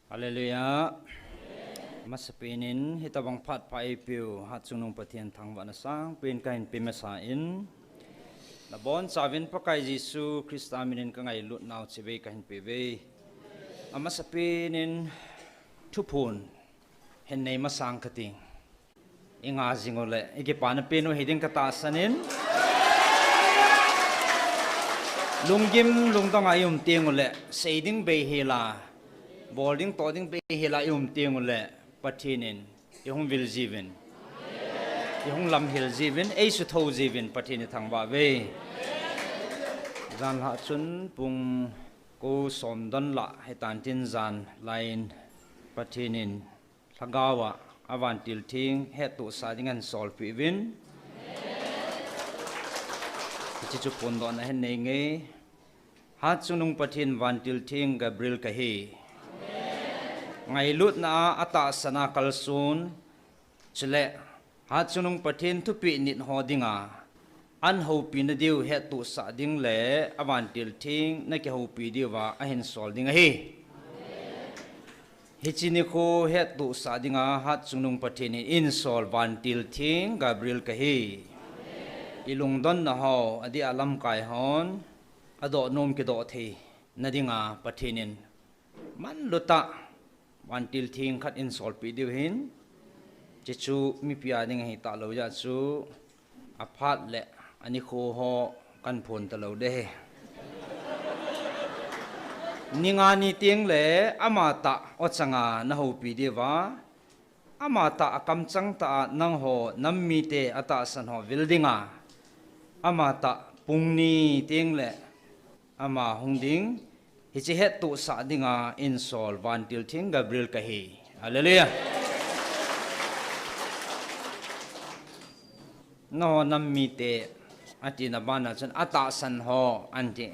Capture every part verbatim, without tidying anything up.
Hallelujah. Masapen in hitabang phat pha eipeu Hatchungnung Pathen thangvahna sangpen kahin pe masa in, nabonchauvin Pakai Jesu Christa minin kangailutnau chibai kahin peuve. Amasapen in thuphon hin nei masang kating. Inga jing uleh, ikipana pen u hiding katahsan in. Lunggim lungdonga ium teng uleh, sei ding beihela, bol ding toh ding beihela ium teng uleh, Pathen in ihung vil jiuvin, ihung lamhil jiuvin, eisuthou jiuvin, Pathen ithangvah uve. Janlhah chun pung ko som don lah hitan tin, janlhah in Pathen in Lhagaova avantil theng hettohsah dingin ahin solpeh uvin. Hiche chu phondohna hin nei inge. Hatchungnung Pathen vantil theng Gabriel kahi. Ngailutna a atahsan a kalson, chule Hatchungnung Pathen thupeh nit ho dinga ahin houpina diu hettohsah ding le avantil theng nakihoupi diuva ahin sol ding ahi. Hiche nikho hettohsah dinga Hatchungnung Pathen in eihin sol vantil theng Gabriel kahi. Ilungdonna ho, adeh a lamkai hon adoh nom kidoh theina dinga Pathen in manlutah vantil theng khat eihin solpeh diu ahin, hiche chu mipi a ding ahi talou jeh chun aphat le anikho ho kahin phon talou ding ahi. Ni nga ni teng le amatah ochanga nahoupi diuva, amatah akamchang tah a nangho nam mite atahsan ho vil dinga, amatah pung ni teng le ama hung ding, hiche hettohsah dinga eihin sol vantil theng Gabriel kahi. Hallelujah. Nangho nam mite atina bana chun atahsan ho ahin ti.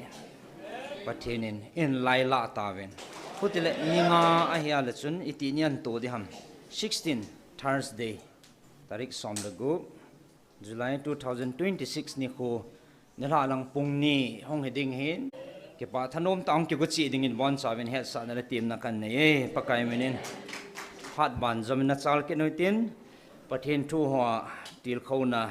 Pathen in eihin lailah tauvin. Hutile ni nga ahia le chun itih ni ahin to ding ham? Sixteen, Thursday, tarik som le gup, July two thousand twenty-six nikho, nilhah lang pung ni hung hiding ahin, kipah thanom tah a hung kigocheh dingin bonchauvin hetsahna le temna kahin nei e, Pakai minin. Phat banjomin nachal kit uhitin, Pathen thu hoa tilkhouna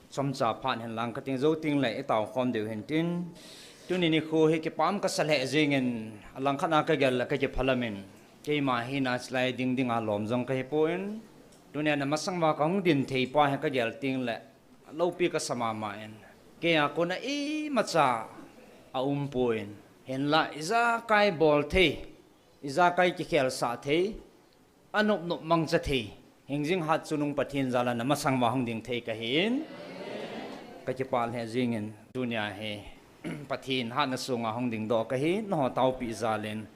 chomcha phat hin lang kating, jou tengle itao khom diu ahin tin. Tuni nikho hi kipah kasa lheh jengin, alangkhat a kagel le kakiphalam in, keima hina chulai ding dinga lom jong kahipon, tunia namasang uva kahung din theipa hi kagel tengle loupi kasa mama in, keia kona imacha aumpon, hinla ijakai bol thei, ijakai kikhelsah thei, anop nop mangcha thei, hingjing Hatchungnung Pathen jal a namasang uva hung ding thei kahin, kakipah lheh jengin, tunia hi Pathen hatna sunga hung dingdoh kahi, nangho taopeh jal in,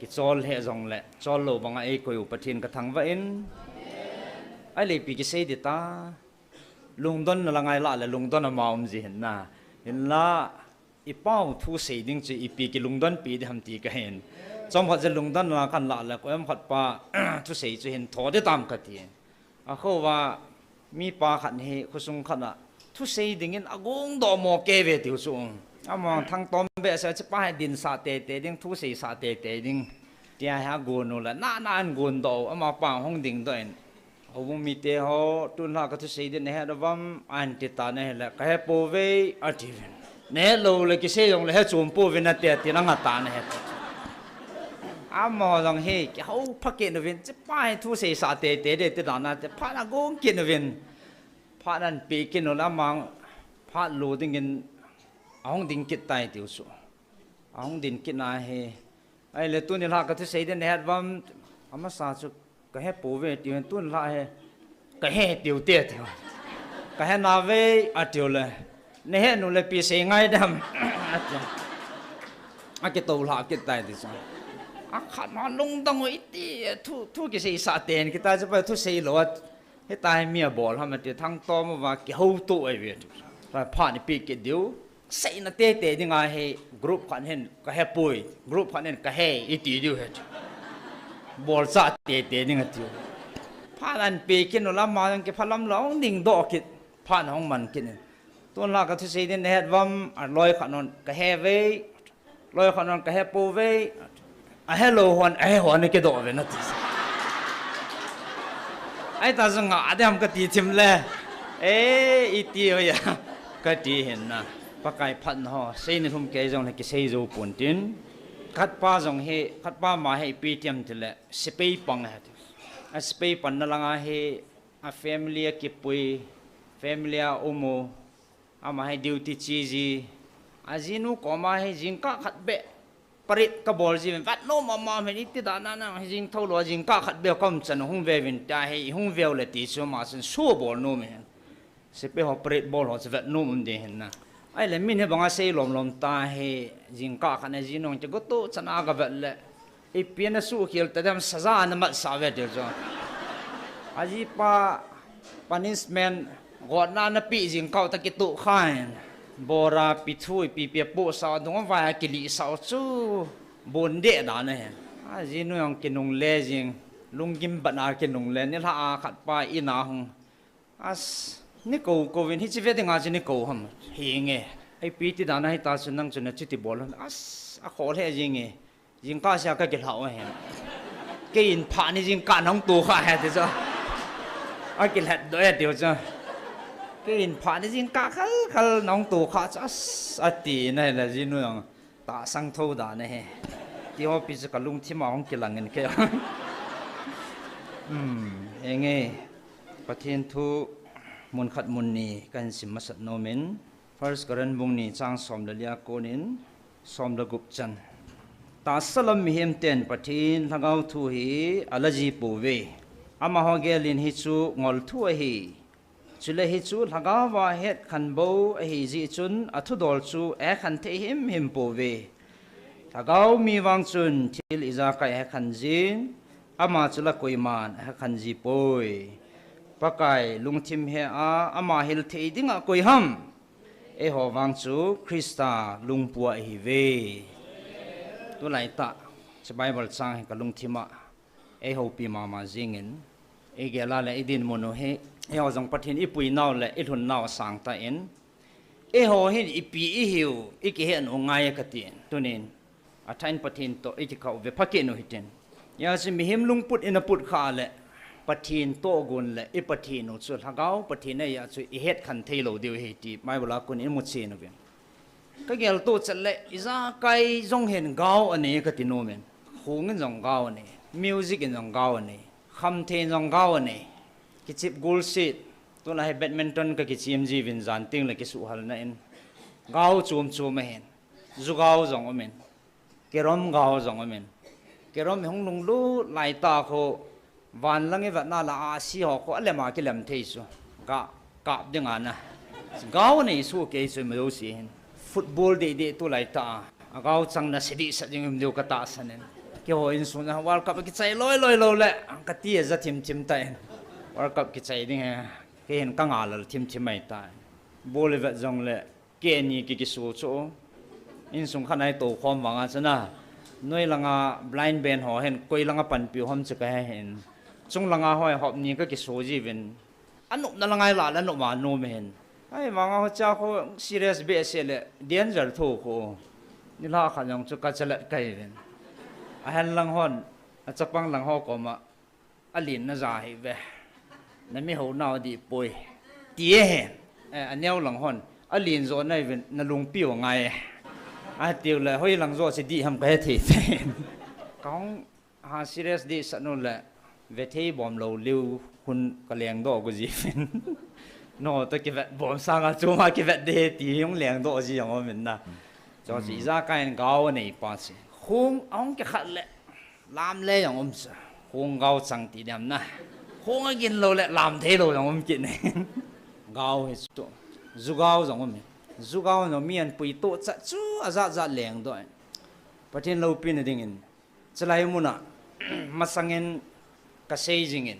kichol lheh jongle chol lou banga eikoi u Pathen kathangvah in. Ahile ipi kisei ding ta, lungdonna la ngai lah le lungdon ama um ji ahin na, hinla ipau thusei ding chu ipi kilungdonpi ding ham ti kahin. Chomkhat jeh lungdonna la kahin lah le koiham khat pa thusei chu hin tho ding tam kati. Akhouva mipa khat hi khosung khat a thusei dingin agongdoh mo kei ve tiu chu. Ama thangtom behseh, hichepa hi dinsah teitei ding, thuseisah teitei ding, tia hi agon u le nana ahin gondoh u, amapa hung dingdoh in, houbung mite ho, tunlhah kathusei ding nahet uvam, ahin ti tan ahile, kahepouve atiuvin. Nahet lou le kisei jongle hechom pouvin nate atin, angah tan ahi. Amaho jong hi kihou pha kit uvin, hichepa hi thuseisah teitei ding ti dan a, ti phat agong kit uvin. Phat ahin peh kit u le ama phat lo dingin ahung ding kit tai tiu chu. Ahung ding kit na hi. Ahile tunilhah kathusei ding nahet uvam, amasa chu kahepouve tiu hin, tunilhah hi kahe tiu te tiu. Kahe nauve atiu le, nahet u le ipi sei ngai dem ati. Akitoulhah kit tai ti chu. Akhatna lungdong u iti, thu, thu kiseisah ten kit tai chu, pa thusei lou a, hitia hi mi abol ham ati, thangtom uva kihouto ahi ve tiu. Phat ipeh kit diu, seina teitei dinga hi, group khat hin kahepoi, group khat hin kahe iti diu ahi tiu. Bolchah teitei ding atiu. Phat ahin peh kit u le ama jong kiphalam lou, ahung dingdoh kit, phat ahung man kit in. Tunlhah kathusei ding nahet uvam, aloi khat non kaheuve, loi khat non kahepouve, Ahelou hon, ahe hon, akidoh ve nati. Ahi ta jong nga, adem kati thim le. E, iti ho ya. Kati hin na. Pakai phatna ho, sei ni lhum kei jong le kisei jou pon tin. Khatpa jong hi, khatpa ma hi ipi ti ham tile, sepai pang ahi ti. A sepai panna langa hi, a family a kipui, family a um u, ama hi duty che ji, ajinu koma hi jingkah khat beh, parade kabol ji uvin, vet nom mama uvin, iti dan a nang hi jing thou lou, jingkah khat beh kaum chan hung ve uvin, tia hi hung veu le ti chu ama chun su bol nom in. Sepai ho parade bol ho chu vet nom um ding hin na. Ahile min hi banga sei lom lom ta hi, jingkah khat na jinu chu gotoh chan a ga vet le, ipi na suhkhel ta dem, saja na matsah ve tiu chu. Ajipa punishment, gotna na pe jingkah ta kitoh khan. Bora pithu ipi pi apohsah, dung a vai a kilihsah u chu. Bon deh dan ahi. Ajinu jong kinungle jing, lunggim bat a kinungle, nilhah a khatpa in a hung. As, nei kou kou vin, hiche ve dinga chu nei kou ham. Henge. Ipi ti dan ahi ta chu nang chu nachuti bol ham. As, akhoh lheh jenge. Jingkah sia kakilhah u ahi. Kei in phat ni jingkah nahung tohkha ahi ti chu. Akilhat doh e tiu chu. Kei in phat ni jingkah khal khal nahung tohkha chu, as, ati na hile jinu jong. Tahsan thou dan ahi. Ti ho pi chu kalungthim a hung kilang in kei. Hmm, henge. Pathen thu mun khat mun ni kahin sim masat nom in. First Corinth bung ni chang som le li a kon in som le gup chan. Tahsa lam mihem ten Pathen lhagao thu hi ala ji pouve. Amaho gel in hichu ngol thu ahi. Chule hichu lhagao a hetkhen bou ahi jeh chun athudol chu ahekhen thei himhim pouve. Lhagao mi vang chun thil ijakai ahekhen jin, ama chu la koiman ahekhen ji poi. Pakai lungthim he a ama hil thei dinga koi ham? Eiho vang chu Christa lungpua ihiuve. Tulai tah, hiche Bible chang hi kalungthim a eihoupi mama jingin, igel a le idinmun u hi, eiho jong Pathen ipui nau le ilhun nau asang tan, eiho hin ipi ihiu ikihet u ngai e kati. Tunin, athah in Pathen toh ikikah u ve pha kit u hitin. Hijeh chun mihem lungput ina put khah le, Pathen tohgon le i Pathen u chu Lhagao Pathen ahi a chu ihetkhen thei lou diu ahi ti Bible a kon imu chen uvin. Kagel toh chet le, ijakai jong hin gao anei kati nom in. Khong in jong gao anei, music in jong gao anei, khamthei in jong gao anei. Kichep golset, tulai hi badminton kakichem ji uvin jan teng le kisuhhalna in. Gao chom chom ahin. Ju gao jong um in. Carrom gao jong um in. Carrom hi hung lunglut lai tah khu, van lang ivet na la ahsi ho khu alem a kilem thei chu. Ga kap ding ana. Gao nei soh kei chu ima jouse hin. Football deh deh tulai tah a, agao chang na se deh sah ding um diu katahsan in. Keiho insung a World Cup kichai loi loi lou le, kati a ja thim thim tan. World Cup kichai ding ahi, kei hin kanga lal thim thim ahitan. Ball ivet jong le, kei ni ki kisu chu. Insung khat a itou khom vang a chu na. Noi lang a blind band ho hin koi lang a panpiu ham chu kahe hin. Chung lang a hoi hop ni kakisu ji uvin. Anopna lang a ilah le anop a nom hin. Ahivang a hiche khu serious behseh le danger thu khu. Nilhah khat jong chu kachalet kahi uvin. Ahen lang hon, achapang lang ho koma, alen naja hih uve. Nami hou nau dih poi, ti ahi. Eh, aneo lang hon, alen joh nahi uvin, nalungpi u angai e, atiu le, hoilang joh chu dih ham kahe thei thei. Kahung ha serious dehset u le, vethei bom lou liu hun kalengdoh gu ji uvin. Nangho toh kivet bom sanga chuma kivet ding ahi ti hung lengdoh ji jong um in na. Chu chu ijakai in gao anei pa chu. Khong ahung kikhat le, lam le jong um chu. Khong gao chang ti dem na. Khong agin lou le lam thei lou jong um kit ne. Gao hi chu. Ju gao jong um in. Ju gao jong mi ahin puitoh chet chu ajat jat lengdoh in. Pathen loupina dingin. Chulai muna, masangin kasei jingin,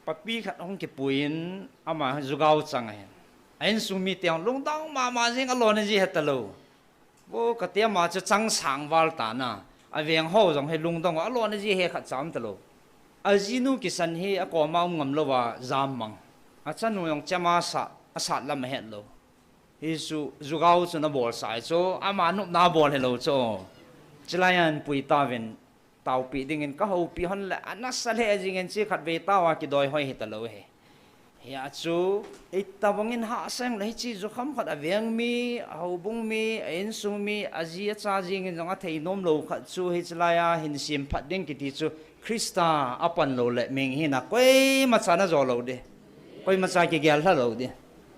papi khat hung kipuiyin, ama ju gao chang ahin. A insung mite hung lungdong mama jing, alona ji hetalou. Vo kati, ama chu changsang val tana, aveng ho jong hi lungdong, alona ji he khat cha umtalou. Ajinu kisan hi akoma um ngam louva jam mang. Achanu jong chema sa, asat lam ahetlou. Hichu, ju gao chu nabolsah ahi chu, ama nopna bol hilou chu. Chulai a ahin pui tauvin, taopi dingin ka houpi hon le, a nasa lheh jingin chi khat vei tao a kidoi hoi hita lou hi. Hia chu, itobang in hahsa le hichi jukham khat a veng mi, a houbung mi, a insung mi, a ji a cha jingin jong a thei nom lou khat chu hichi lai a hin sim phat ding kiti chu Christa a pan lou le ming hina koima chan a jo lou di. Koima cha kigel lha lou di.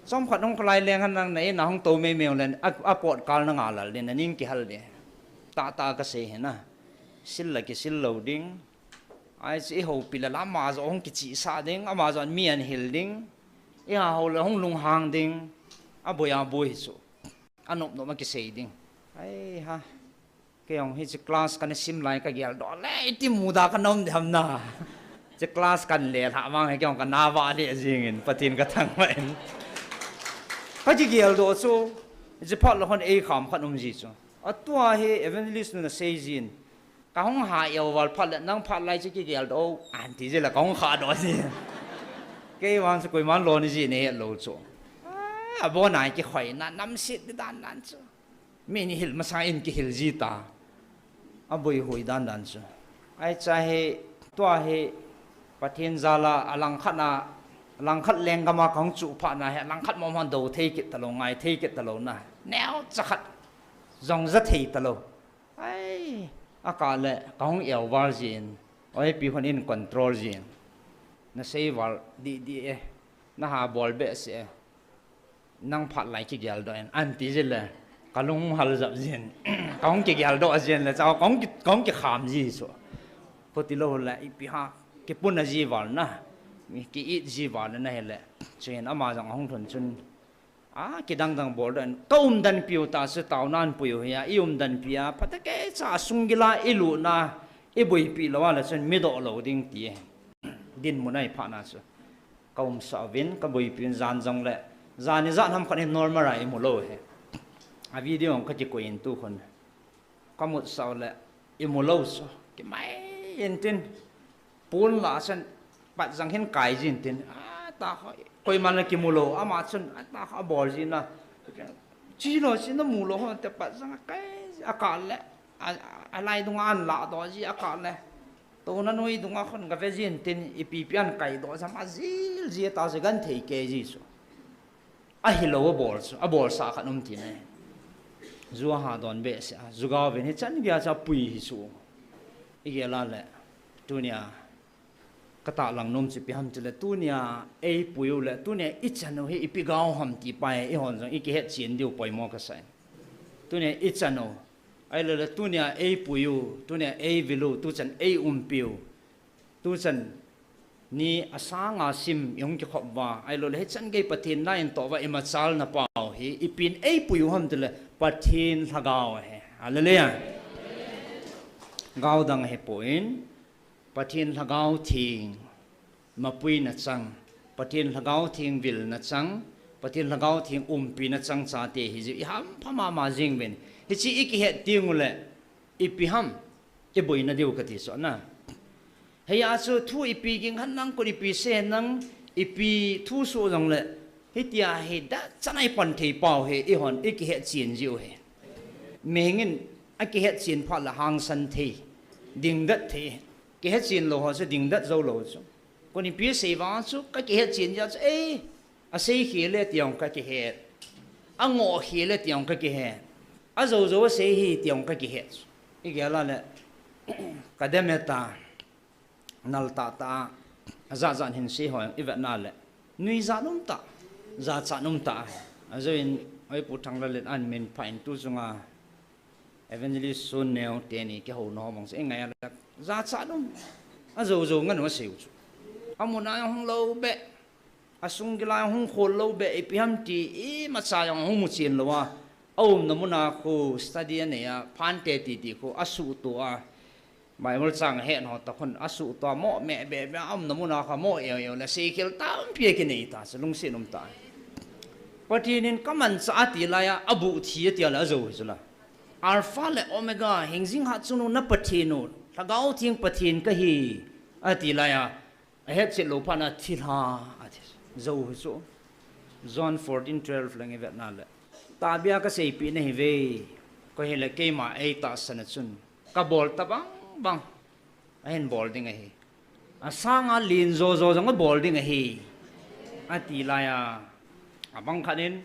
Chomkhat hung kholai leng hen lang na in a hung tou mei mei len a, a pot kal na nga lal di, na ning kihal di. Tah tah ka sei hina. Sil la kisil lou ding. Ai chu i houpi le la ama jo hung kichihsah ding, ama jo mi an hil ding. I ha hou le hung lunghang ding. A boi a boi chu. A nop nop a kisei ding. Ai ha. Kei jong hichi class kana sim lai ka geldoh le, iti muda ka nom di ham na. Chi class kan le lha mang hi kei jong ka na va le jingin, Pathen ka thangvah in. Ka kigeldoh chu, chi phat la hon ei kham khat um ji chu. A tua hi evangelist nu na sei jin. Ka hung ha eo val phat le, nang phat lai chu kigeldoh, an ti ji le ka hung kha doh ji. Kei vang chu koiman lo ni ji ne het lou chu. A, a bon ai kikhoi na, namset di dan dan chu. Mi ni hil masa in kihil ji ta. A boi hui dan dan chu. Ai cha hi, tua hi, Pathen jal a, a langkhat na, langkhat lenggam a ka hung chu phat na hi, langkhat mo mo do thei kit ta lou, ngai thei kit ta lou na. Neo cha khat, jong ja thei ta lou. Ai, a ka le, ka hung eo val jin. Oi pi hon in control jin. Na sei val di di e. Na ha bol be se e. Nang phat lai kigeldoh in, an ti ji le, ka lung hal jap jin. Ka hung kigeldoh jin le, cha, ka hung ki, ka hung kikham ji chu. Khuti lou le, ipi ha, kipun a ji val na. Mi ki it ji val na hi le. Chuin ama jong a hung thun chun. A, kidang dang bol doh in. Ka umdan piu ta chu tao nan puiu hi a, i umdan pi a, phat a kei cha sung gila i lu na, i boi pi lou a le chun mi doh lou ding ti. Dinmun a i phat na chu. Ka um sa vin, ka boi pi in jan jong le. Jan i jan ham khat in normal a i mu lou hi. A video ka kikoi in tu khun. Ka mut sau le, i mu lou chu. Kimai in tin. Pun la chan, pat jang hin kai jin tin. A ta kho, koiman le kimu lou. Ama chun, a ta kho, a bol jin na. Chi lou, chi na mu lou, hon te pat jang a kai, a ka le. A, a lai dung an la doh ji, a ka le. Tuna nui dung a khon ka ve jin tin, ipi pi an kai doh, jam a jil ji ta ji gan thei ke ji chu. A hi lou a bol chu, a bol sa khat um ti ne. Ju a ha don be se a, ju gao vin hi chan gei a cha pui hi chu. I gel a le, tunia, ka ta lang nom chu ipi ham ti le, tunia, ei pui u le, tunia i chan u hi ipi gao ham ti pa e, i hon jong, i kihet chin diu poimo ka sa in. Tunia i chan u, ai le le, tunia ei pui u, tunia ei vil u, tu chan ei umpi u. Tu chan ni a sang a sim i hung kikhop va, ai lo le, hi chan gei Pathen na in to va i machal na pau hi, i pin ei pui u ham ti le, Pathen Lhagao he. Hallelujah. Gao dang he po in, Pathen Lhagao Theng, mapui na chang, Pathen Lhagao Theng vil na chang, Pathen Lhagao Theng umpi na chang cha te hi ji, i ham pha ma ma jing vin. Hi chi i kihet ting u le, ipi ham, i boi na diu ka ti so na. Hei a chu thu ipi ging han nang, ko ipi se nang, ipi thu su jong le. Hi tia hi da chanai pan thei pau hi i hon i kihet chin ji u hi. Mengin a kihet chin pha la hang san thei. Ding dat thei. Kihet chin lou ho chu ding dat zo lou chu. Ko ipi se va chu ka kihet chin ja chu ei. A sei khi le tiong ka kihet. A ngo khi le tiong ka kihet. A zo zo a sei hi tiong ka kihet. I gel a le. Ka dem e ta. Nal ta ta. A za za hin sei ho i vet na le. Nui za num ta. Za cha num ta. A zo in oi pu thang la le an min pha in tu zunga. Evangelist Sun Neo teni kihou na ho bang se ngai a le. Za cha num. A zo zo ngan wa sei u chu. A mun a hung lou be. A sung gila hung khol lou be, ipi ham ti, i macha jong hung mu chin lou a. A umna mun a khu study a nei a, phante ti ti khu a suh to a. Bible chang he no ta khun a suh to a mo me be be a umna mun a kha mo eo eo le sei khel tampi a kinei ta, sa lungsi num ta. Pathen in ka mancha a ti lai a, a bu thi a ti a le a zo hi chu la. Alpha le Omega, hingjing hatchungnung na Pathen u, Lhagao Theng Pathen ka hi, a ti lai a. A hetchet lou phat na thilha, a ti. Zo hi chu. John fourteen twelve lang i vet na le. Tahbeh a ka seipi na hi ve. Ko hi le keima ei tahsan a chun. Ka bol ta bang bang. ahin bol ding ahi. Asanga len jojo jong abol ding ahi, ati laiya, abang khat in,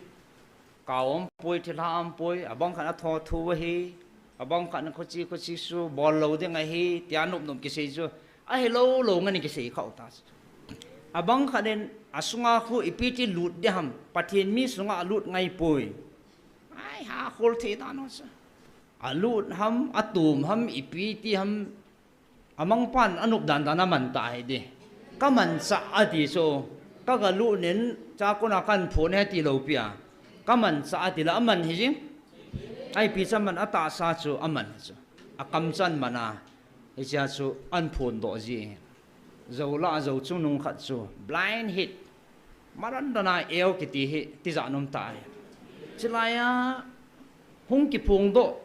kau umpoi, thilha umpoi, abang khat in atho thu ahi, abang khat in khuchi khuchi su bol lou ding ahi, tia nop nop kisei chu, ahilou lou ngen kisei khah ta chu. Abang khat in asunga khu ipi ti lut ding ham, Pathen mi sunga alut ngai poi. Ai, ha khol thei dan u chu. Alut ham, atom ham, ipi ti ham, amangpan anop dan dan aman ta hi di. Kamanchah ati chu, kagalut nin, chakona kanphon e ti lou pi a, kamanchah ati le aman hi jing. Ipi chu aman, atahsa chu aman hi chu. Akam chu aman a, hichea chu ahin phondoh ji. Jou lah a jou chungnung khat chu blind hit, maran dana eu kiti hi tijat um ta hi. Chulaiya hung kiphongdoh,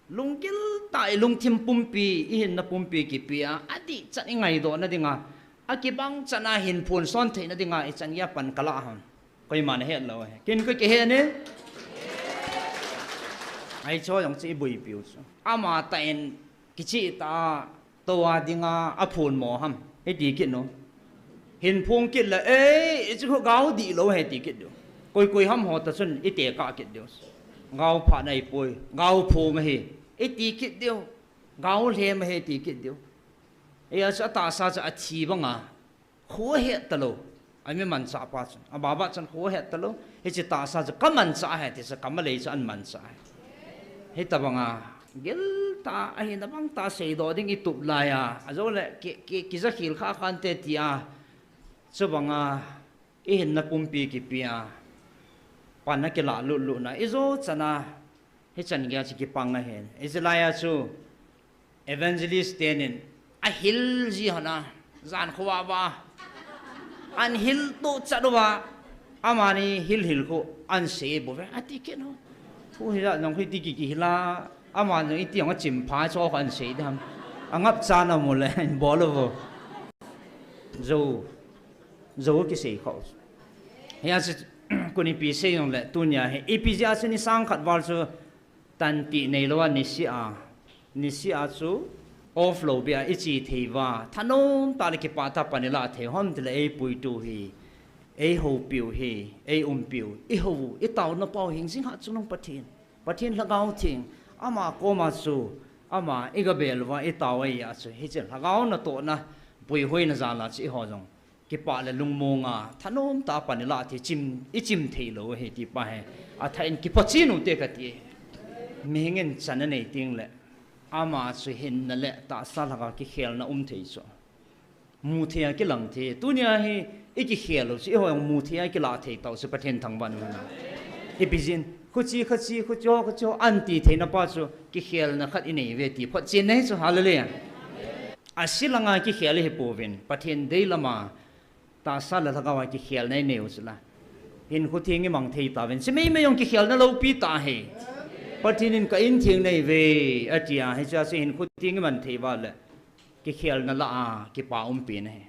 lunggil tah a ilungthim pumpi, ihinna pumpi kipia, adihchan ingaidoh na dinga, akibang chan a hinphon son theina dinga ichan geiya pan kalah ham? Koiman ahet lou hi. Ken koi kihe ne? Ahi chu jong chu iboipiu chu. Amatah in kicheh tah a, tou a dinga aphonmo ham, iti kit nu. Hinphong kit le, ei, hichu khu gao dihlou ahi ti kit diu. Koi koi ham ho ta chun itekah kit diu. Gao phat ahipoi, gao phong ahi, iti kit diu. Gao lhem ahi ti kit diu. Hijeh chun atahsa chu athi banga, kho ahet talou. Ami manchah pa chun, ababa chun kho ahet talou. Hiche tahsa chu kamanchah ahi ti chu, kam alei chu ahin manchah ahi. Hitobanga giltah a ahina bangtah seidoh ding itup laiya, ajoule ki, ki, kijakhel kha khante tia, chubanga ihinna pumpi kipia, pan akilah lut lutna ijo chana, hichan geiya chu kipang ahin. Hiche laiya chu evangelist tenin ahil ji hon a, jan khovah vah a ahin hiltoh chat uva, amani hilhil khu ahin sei bouve ati kit nu. Khu hijat jong khu iti ki, kihil a, aman jong iti jong achim pha chu khu ahin sei ding ham? Angapcha na mu le ahin bol uvo. Jou, jou kisei khah u. Hijeh chun, koi ipi sei jongle tunia hi, ipi jeh a chu ni sang khat val chu tanti neilou a niseh a, niseh a chu off lou beh a iche thei uva, thanom tah le kipah tah a pan ilah thei u ham tile, eipuitu hi, eihoupiu hi, eiumpiu, ihou u, itaona pau hi hingjing hat chungnung Pathen, Pathen Lhagao Theng, ama koma chu, ama igabel uva itao ahi a chu, hiche Lhagao natohna, puihoina jal a chu eiho jong kipah le lungmonga thanom tah a pan ilah thei, chim, ichim theilou ahi ti pa hi athah in kiphotchen u te kati. Mihing in chan anei tengle, ama chu hinna le tahsa lhagao kikhelna um thei chu, mu thei a kilang thei. Tunia hi ikikhel u chu, eiho jong mu thei a kilah thei tau chu, Pathen thangvah in um hen. Ipi jeh in, khuche, khache, khuche ho, khuche ho, ahin ti theina pa chu kikhelna khat inei uve ti photchenna hi chu, hallelujah. Ase langa kikhel ihipouvin, Pathen dei lama tahsa le lhagao a kikhelna inei u chu la, hinkho theng imang thei tauvin. Hiche meimei jong kikhelna loupi tah ahi. Pathen in ka in theng neiuve atia, hichea chu hinkho theng iman thei uva le, kikhelna lah a kipa umpi na ahi.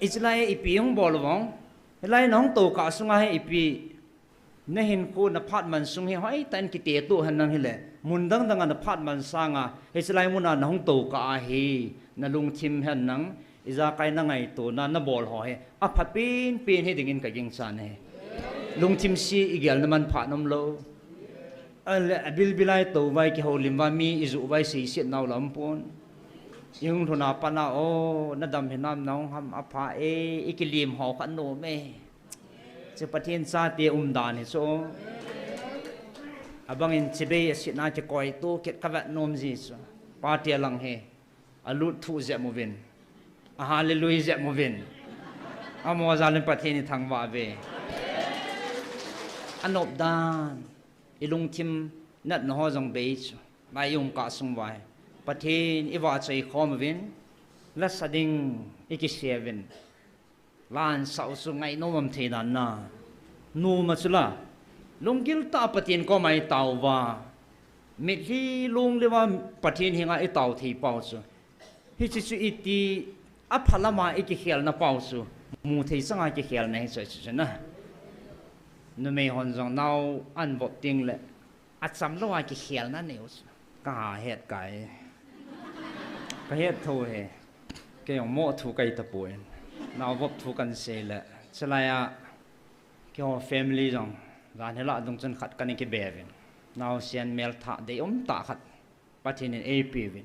Hiche lai a ipi hung bol uvong, hilai nahung toukah sunga hi ipi, nahinkho naphat man sung hi hoitah in kitetoh henlang hile, mun dang dang a naphat man sanga hiche lai muna nahung toukah ahi, nalungthim henlang, ijakai nangaitona nabol ho hi apha penpen hi dingin kaginchat e. Lungthim se, igelna manphat umlou. Ale abilbil a itou uva, ikihoulim uva, mi ijuh uva, iseiset nau la umpon. Ihung lhun a pat a, o, nadam hinam, nahung ham, apha e, ikilim ho khat nom e. Chu Pathen chate umdan hi chu. Abangin chibai asetna kikoito kit kavet nom ji chu. Pate lang hi alut thuh jep uvin, a hallelujah jep uvin, amaho jal in Pathen ithangvah uve. Anop dan, ilungthim natna ho jong bei chu, lai iumkah sung uva hi Pathen ivahchoi khom uvin, lasa ding ikisei uvin, lansah u chu ngainom um thei dan a, nom a chu la, lunggil tah a Pathen koma itao uva, mitlhi lunglhai a Pathen henga itao thei pau chu, hiche chu iti, apha lama ikikhelna pau chu, mu thei changa kikhelna hi chu, chu chu na. Numei hon jong nao ahin vop tengle, achamlou a kikhelna anei u chu, kahet kai, kahet thou e. Kei jong mo thu kahi tapon. Nao vop thu kahin sei le. Chulai a, keiho family jong, jan hilah dung chun khat kana kibe uvin. Naosen melthah deium tah khat. Pathen in eipe uvin.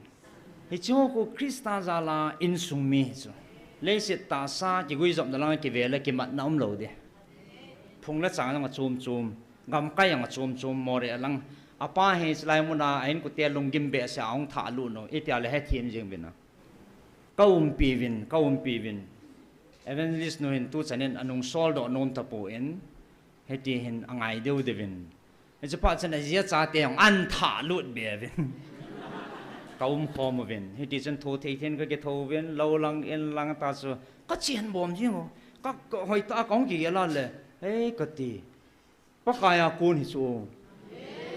Hiche ho khu Christa jal a insung mi hi chu. Leiset tahsa kiguijopna lang a kive le kimatna umlou ding. Phung le chang jong achom chom. Gamkai jong achom chom Moreh a lang. Apa hi chulai mun a a inkote lunggim behseh a ahung thah lut u. Itia le hethem jeng uvin a. Ka umpi uvin, ka umpi uvin. Evangelist nu hin tuchan in anung soldoh nom tapon. Hiti hin angai deu deuvin. Hiche phat chun aji achate jong ahin thah lut be uvin. Ka umkhom uvin. Hiti chun tho thei thei in ka kithou uvin, lou lang, in lang ta chu. Ka chen bom jing u. Ka, ka hoitah a kahung kigel a le. Hei, kati. Pakai a kon hi chu.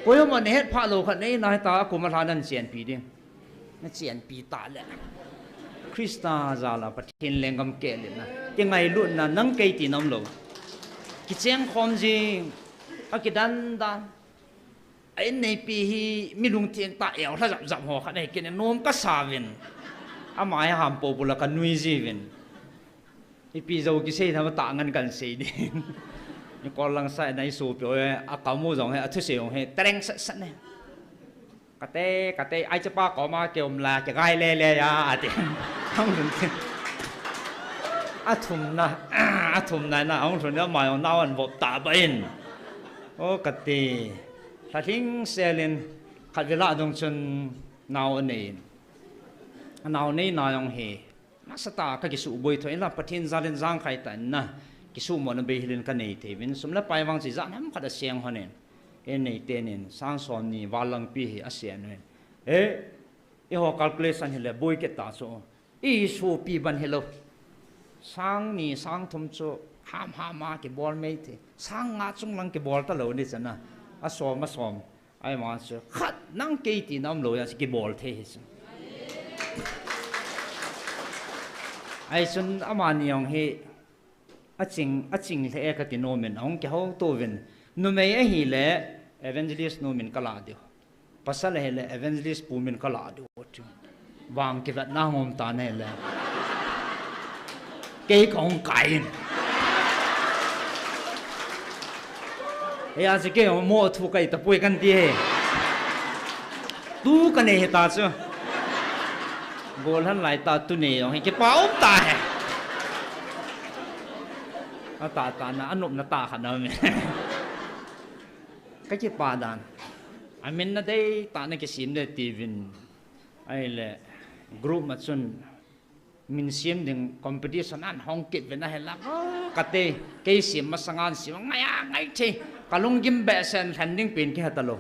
Koima nahet phah lou khat nei na hita a kum a lha nan chenpi ding. Na chenpi ta le. Christa jal a Pathen lenggam keh le na. Kingailutna nang kei tina umlou. Kicheng khom jing. Akidan dan. A inneipi hi mi lungtheng tah eulha jap jap ho khat ahi kit in nom kasa uvin. Ama hi hampo bul a kanui ji uvin. Ipi jou kisei tham a tah ngan kahin sei ding. Nikol lang sa na isopi ho hi, akam u jong hi, athusei jong hi, tereng sat sat ne. Kate, kate, ai chapa koma kium la, kigai le le a, ati. Ahung lhun tin. Athumna, athumna na, ahung lhun ama jong nao ahin vop tah beh in. O kati. Lha lhing sel in, khatvei lah dung chun nao anei in. Anao neina jong hi. Nasatah a ka kisuhboi thou in la, Pathen jal in jangkhai tah in na, kisuhmona beihil in ka nei thei uvin, sum le pai vang chu ijat ham khat aseng lhon in, kei nei ten in, sang som ni val langpi hi aseng uvin. Eh, eiho calculation hi le boi kit ta chu, isopi ban hilou. Sang ni, sang thum chu, ham ham a kibol mai thei. Sang nga chung lang kibol talou ni chana, asom, asom. Ahivang chu, khat nang kei tina umlou jeh a chu kibol thei hi chu. Ahi chun amani jong hi, aching, aching lheh e kati nom in, ahung kihou to uvin. Numei ahile, evangelist nu min kalah diu. Pasal ahile, evangelist pu min kalah diu. Vang kivetna hung um tan ahile. Kei kahung kai in. Hia chu kei mo thu kahi tapoi kan ti hi. Tu kanei hita chu. Golhang lai tah tu nei jong hi kipa um ta hi. Atah tah na, anopna tah khat na um e. Ka kipa dan. Amin na dei tah na kisem le tiuvin. Ahile group ma chun min sem ding competition ahin hong kit uvin ahile. O, kati, kei sem masang a sem ngai a ngai thei. Ka lunggim behseh in lhen ding pen kihe talou.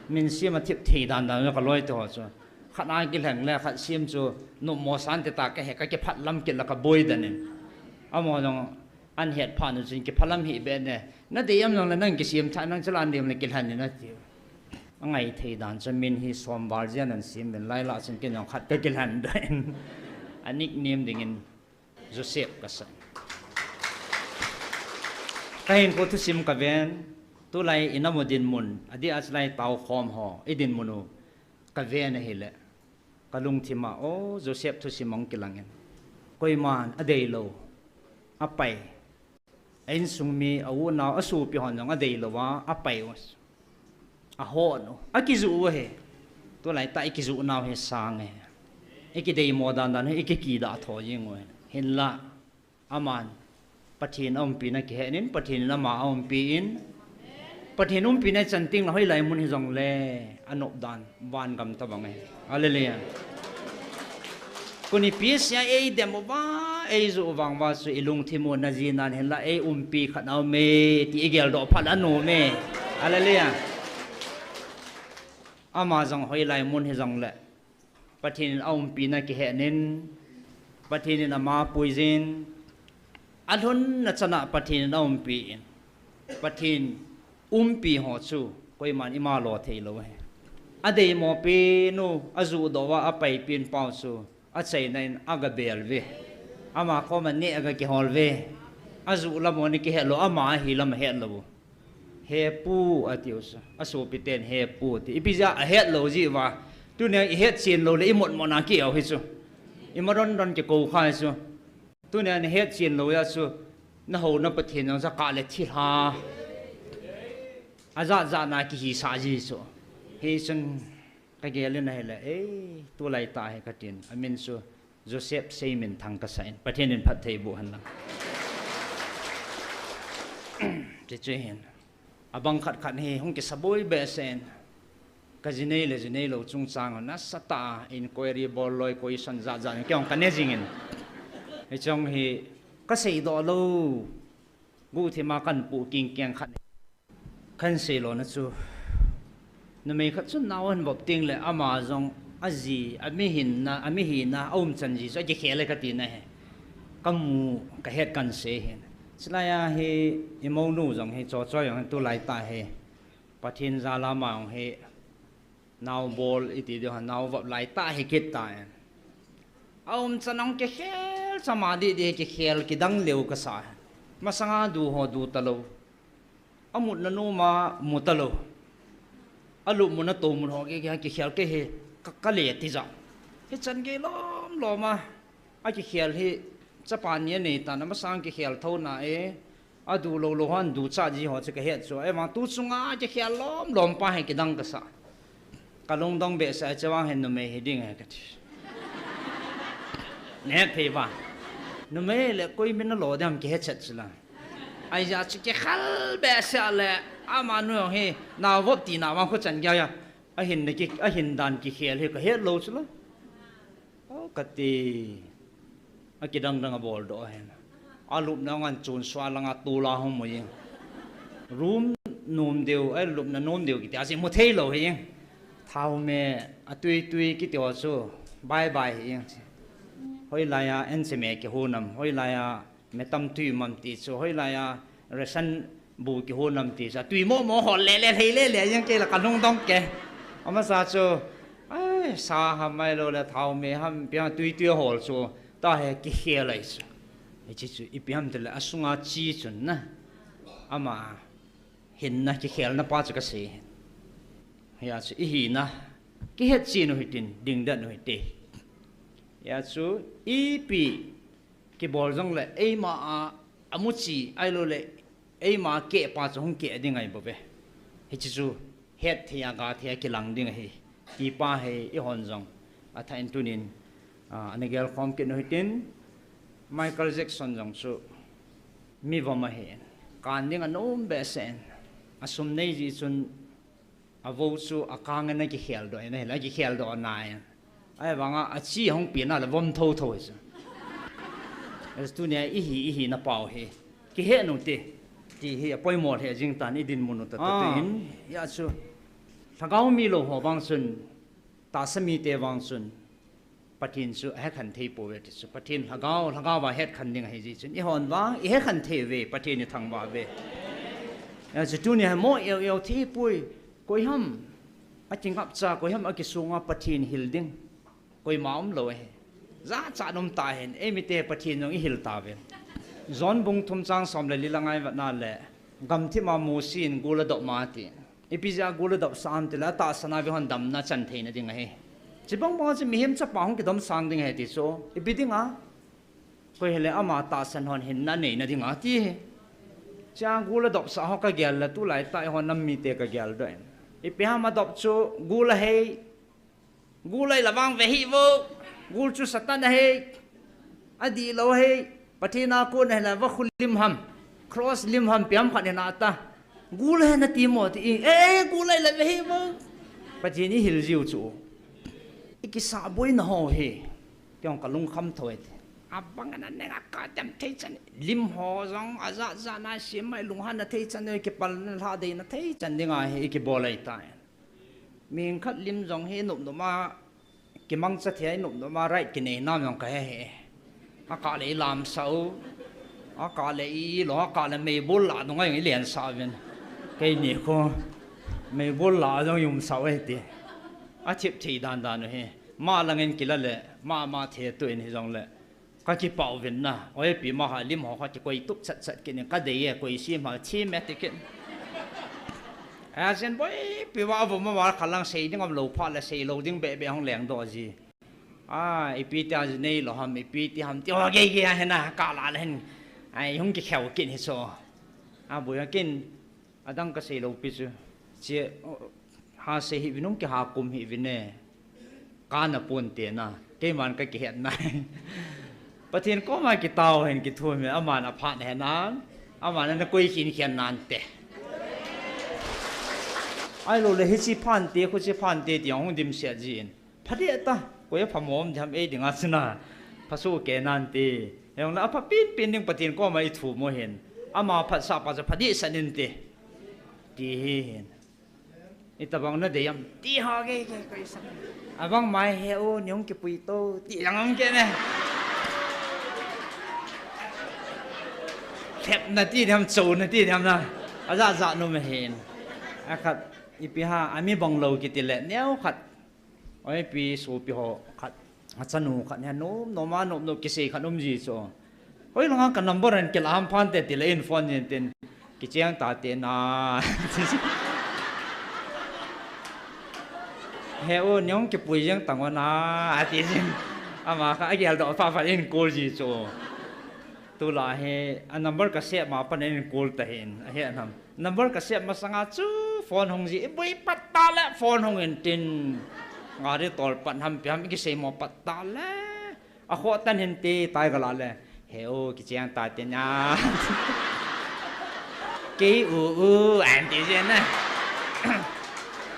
Min sem athip thei dan dan ka loi te ho chu. Khat a kilheng le khat sem chu nopmo san te ta kahe ka kiphat lam kit la ka boi dan in. Amaho jong ahin het phat u chun kiphalam hih beh ne. Na dei am jong le nang kisem tha nang chu la dem le kilhen in ati. Angai thei dan chu min hi som val jia nan sem uvin lai lah chun kei jong khat ka kilhen dan. A nickname ding in Joseph ka sa. Ka hinkho thusim ka ven, tulai i namu dinmun, adeh a chulai tao khom ho, i dinmun u ka ven ahile. Ka lungthim a, o, Joseph thusim ahung kilang in. Koiman adeilou, apai. A insung mi, a u nao, a sopi hon jong adeilou a, apai u. Ahon u, akijuh u ahi. Tulai tah i kijuh nau hi sang e. I kideimo dan dan hi, i kikidah tho jing u ahi. Hinla, aman, Pathen aumpina kihen in, Pathen in ama aumpi in, Pathen umpina ichan teng le hoilai mun hijongle, anop dan, vangam tobang ahi. Hallelujah. Kuni P S A eidem uva, eijuh u vang uva chu ilungthim u naji nan hinla, eiumpi khat aume, ti igeldoh phat le anom e. Hallelujah. Ama jong hoilai mun hijongle, Pathen in aumpina kihen in, Pathen in ama puijin, alhunna chan a Pathen in aumpi in, Pathen umpi ho chu koiman ima lo theilou ahi. Adeimo pen u, ajuhdoh uva apaipen pau chu, achaina in agabel uve. Ama koma neh agakihol uve. Ajuh lam u ana kihet lou, ama ahi lam ahet lou u. He pu, atiu chu. Asopi ten he pu ati. Ipi jeh a ahet lou jeh uva. Tunia ihet chen lou le imotmot na kiau hi chu. Ima don don kikou kha chu. Tunia nahet chen lou a chu. Nahouna Pathen jong chu kale thilha. Ajat jat na kihisah ji chu. Hichun kagel in ahile, ei, tulai tah hi katin. Amin chu Joseph Seiminthang kasah in. Pathen in phatthei boh hen lang. Ti chu hin. Abang khat khat hi hung kisaboi behseh in. Ka jinei le jinei lou chungchang a nasatah a inquiry bol loi question jat jat in kei jong kane jing in. Hiche jong hi kasei doh lou. Guhthim a kahin pu kingkeng khat. Kahin sei lona chu. Numei khat chun nao ahin vop teng le ama jong aji, ami hinna, ami hina, aumchan ji chu akikhel e kati na hi. Kamu, kahet kahin sei hin. Chulai a hi, imonu jong hi, Chochoi jong hi, tulai tah hi. Pathen jal a ama jong hi, nao bol iti diu ham, nao vop lai tah hi kit tan. Aumchan jong kikhel, chama didi kikhel, kidang leu kasa. Masanga du ho du talou. Amutna nom a mu talou. Alupmutna toumut ho ki, ki, kikhel kei hi ka, kale tija. Hichan gei lom lom a. Akikhel hi chapa ni anei tan, amasang kikhel thou na e. Adu lou lou hon ducha ji ho chu kahet chu. Ema tu chunga kikhel lom lom pa hi kidang kasa. Kalungdong behseh a, hiche vang hi numei hiding ahi kati. Nahet thei va. Numei le koi min alo ding ham kihe chet chu la. Ahijeh chu kikhel behseh le, amanu hi, nao vop tina vang khochan geiya. Ahin na ki, ahin dan kikhel hi kahet lou chu la. O, kati. Akidang dang abol doh ahin. Alupna ngan chun sua langa tula hung mu jeng. Room nom deu, alupna nom deu kiti, aji mu thei lou hi jeng. Thao me, atui tui kiti ho chu, bye bye hi jeng. Hoilai a, enche me kihon am, hoilai a, metam tui um am ti chu, hoilai a, ration bu kihon am ti chu, tui momo hol le le, lhei le le, jeng kei la kalungdong kei. Amasa chu, ai, sa ham ahilou le, thao me ham, ipi ham tui tui hol chu, tahi kikhel ahi chu. Hiche chu, ipi ham tile, asunga chi chun na. Ama, hinna kikhelna pa chu kasei hin. Hia chu, ihina, kihet chen u hitin, dingdet u hite. Hia chu, ipi, kibol jongle, eima a, amuchi, ahilou le, eima keh pa chu hung keh ding ahi bouve. Hiche chu, het thei a, ga thei a kilang ding ahi. Ti pa hi, eihon jong, athah in tunin, a, ana gelkhom kit u hitin, Michael Jackson jong chu, mi vom ahin. Kan ding anom behseh in, asum nei jeh chun, avou chu akang in akikhel doh in ahile, akikhel doh nai. Ahivanga achi ahung pen ale vom tho tho hi chu. Tunia ihi, ihina pau hi. Kihet u hite. Ti hi apoimo lheh jing tan idinmun u tah tah in. Hia chu. Lhagao mi lou ho vang chun. Tahsa mite vang chun. Pathen chu ahekhen thei pouve ti chu. Pathen lhagao, lhagao va hetkhang ding ahi jeh chun. Eihon vang, ihekhen thei uve, Pathen ithangvah uve. Hia chu tunia hi mo eo eo thei poi. Koiham akingapcha, koiham akisunga Pathen hil ding. Koima umlou ahi. Jachat um tahen, eimite Pathen jong ihil tauve. John bung thum chang som le li la ngai vet na le, gamthip a Mosi in gul adop ma ti. Ipi jeh a gul adopsah ham tile, atahsan a veihon damna chan theina ding ahi. Chubang bang chu mihem chapa hung kidomsang ding ahi ti chu. Ipi dinga? Koi hile ama tahsan hon hinna neina dinga ti hi. Chua gul adopsah ho kagel le tulai tah eihon nam mite kagel doh in. Ipi ham adop chu gul ahei. Gul ahile vang ve hih vo. Gul chu Satan ahei. Adihlou ahei. Pathen a kon ahile vakhu lim ham. Cross lim ham ipi ham khat hina ta. Gul ahi nati mo ti i. Eh, gul ahile ve hih vo. Pathen ihil jiu chu. Ikisah boina ho hi. Tiong kalungkham thou e ti. Abang ana neng a kadem thei chan. Lim ho jong ajat jat na sem mai lunghanna thei chan, kipalna lhadeina thei chan dinga hi ikibol ahi tai. Mihing khat lim jong hi nop nop a, kimangcha thei a, nop nop a right kinei nam jong kahe hih e. Akah le ilamsah u. Akah le ilou, akah le meibol lah nunga jong ilensah uvin. Keini khu. Meibol lah jong iumsah u hiti. Athip thei dan dan u hi. Ma langin kila le, ma ma thei tuh in hijongle. Kakipah uvin na, oipi ma ha lim ho kha kikoi tup chat chat kit in kadei e, koi sim ha thim e ti kit. Asin boipi va avom a va khalang sei ding umlou phat le sei lou ding beh beh hung lengdoh ji. A, ipi tia ji nei lou ham, ipi ti ham, ti ho gei gei a hena, ka la le hin. Ai, hung kikheu kin hi so. A, boi a kin, adang ka sei lou pi chu. Che, ha sei hi vinung ki ha kum hi vine. Ka na pun te na, keiman ka kihet na. Pathen koma kitao hin kithum hin, aman aphat na henan, aman na koi khin khen nan te. Ai lo le hichi phan te, khuchi phan te ti hung dim sia jin. Phadeh ta, koi a phamom jam ei dinga sina. Phasu ke nan te. Heng na apha pin pin ding Pathen koma i thu mo hin. Ama phat sa pa sa phadeh sa nin te. Ti hi hin. Itabang na deyam. Ti ha ke ke koi sa. Abang mai he o nyong kipui to. Ti yang ang ke ne. Thep na ti diam, cho na ti diam na. Aja ja no me hin. Akhat ipi ha, ami bang lo kiti le. Neo khat. Oi, pi, sopi ho khat, achanu khat, nia nom, nom a, nom, nom, kisei khat um ji chu. Hoi langa ka number an kila ham phan te ti le in phone nin tin. Kicheng ta te na. He o, nyong kipui jeng tang o na, ati jin. Ama kha, agel do pha pha in call ji chu. Tu la he, a number ka save ma pan in call ta hin, ahe nam. Number ka save masanga chu phone hung ji, i boi pat ta le phone hung in tin. Nga ri tol pat ham pi ham i kisei mo pat ta le. A kho tan hin ti tai ka la le. He o, kicheng ta te nia. Kei u u, an ti je na.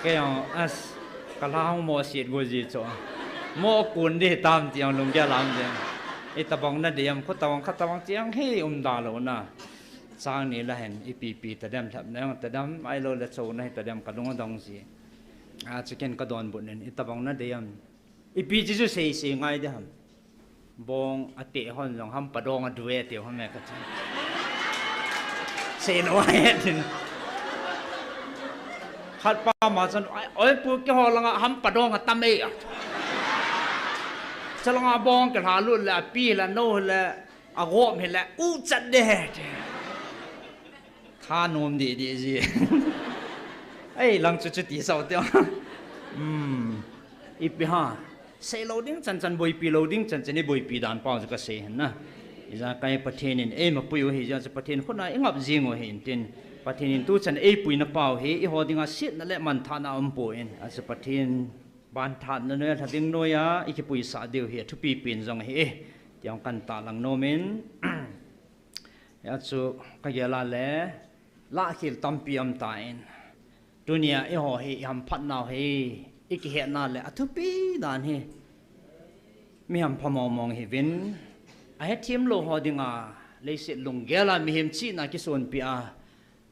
Kei o, as, ka la hung mo siet go ji chu. Mo kun di tam ti ang lung ge lam je. Itabang na deyam, khu tabang kha tabang ti ang he um da lo na. Chang ni la hen, ipi pi tadem thap na, tadem ai lo le cho na hi tadem ka lung dong si. A, chicken ka don but nen, itabang na deyam. Ipi chi chu sei sei ngai de ham. Bong a te hon jong ham pa dong a du e te hon me ka chi. Sei lo ai din. Khat pa ma chan, oi, oi pu ke ho langa ham pa dong a tam e a. Chalanga bong ke hla lut le, a pi la no le, a gom hi le, u chat de he. Tha nom di di ji. Ei, lang chu chu ti sau te. Hmm. Ipi ha. Sei lo ding chan chan boipi lo ding chan chan i boipi dan pau chu ka sei hen na. Ijakai Pathen in ei ma pui u hi, ja chu Pathen khut na i ngap jing u hi in tin. Pathen in tu chan ei pui na pau hi, i ho dinga siet na le man tha na um pu in. A chu Pathen ban tha na noi a hla ding noi a, i kipui sa diu hi, a thupi pin jong hi e. Tiang kan ta lang nom in. Hia chu ka gel a le, lah khel tampi um ta in. Tunia i ho hi i hamphat nau hi, i kihet na le, a thupi dan hi. Mi hampha mong mong hi vin. A hethem lo ho dinga, leiset lunggel a mihem chihna kisonpi a.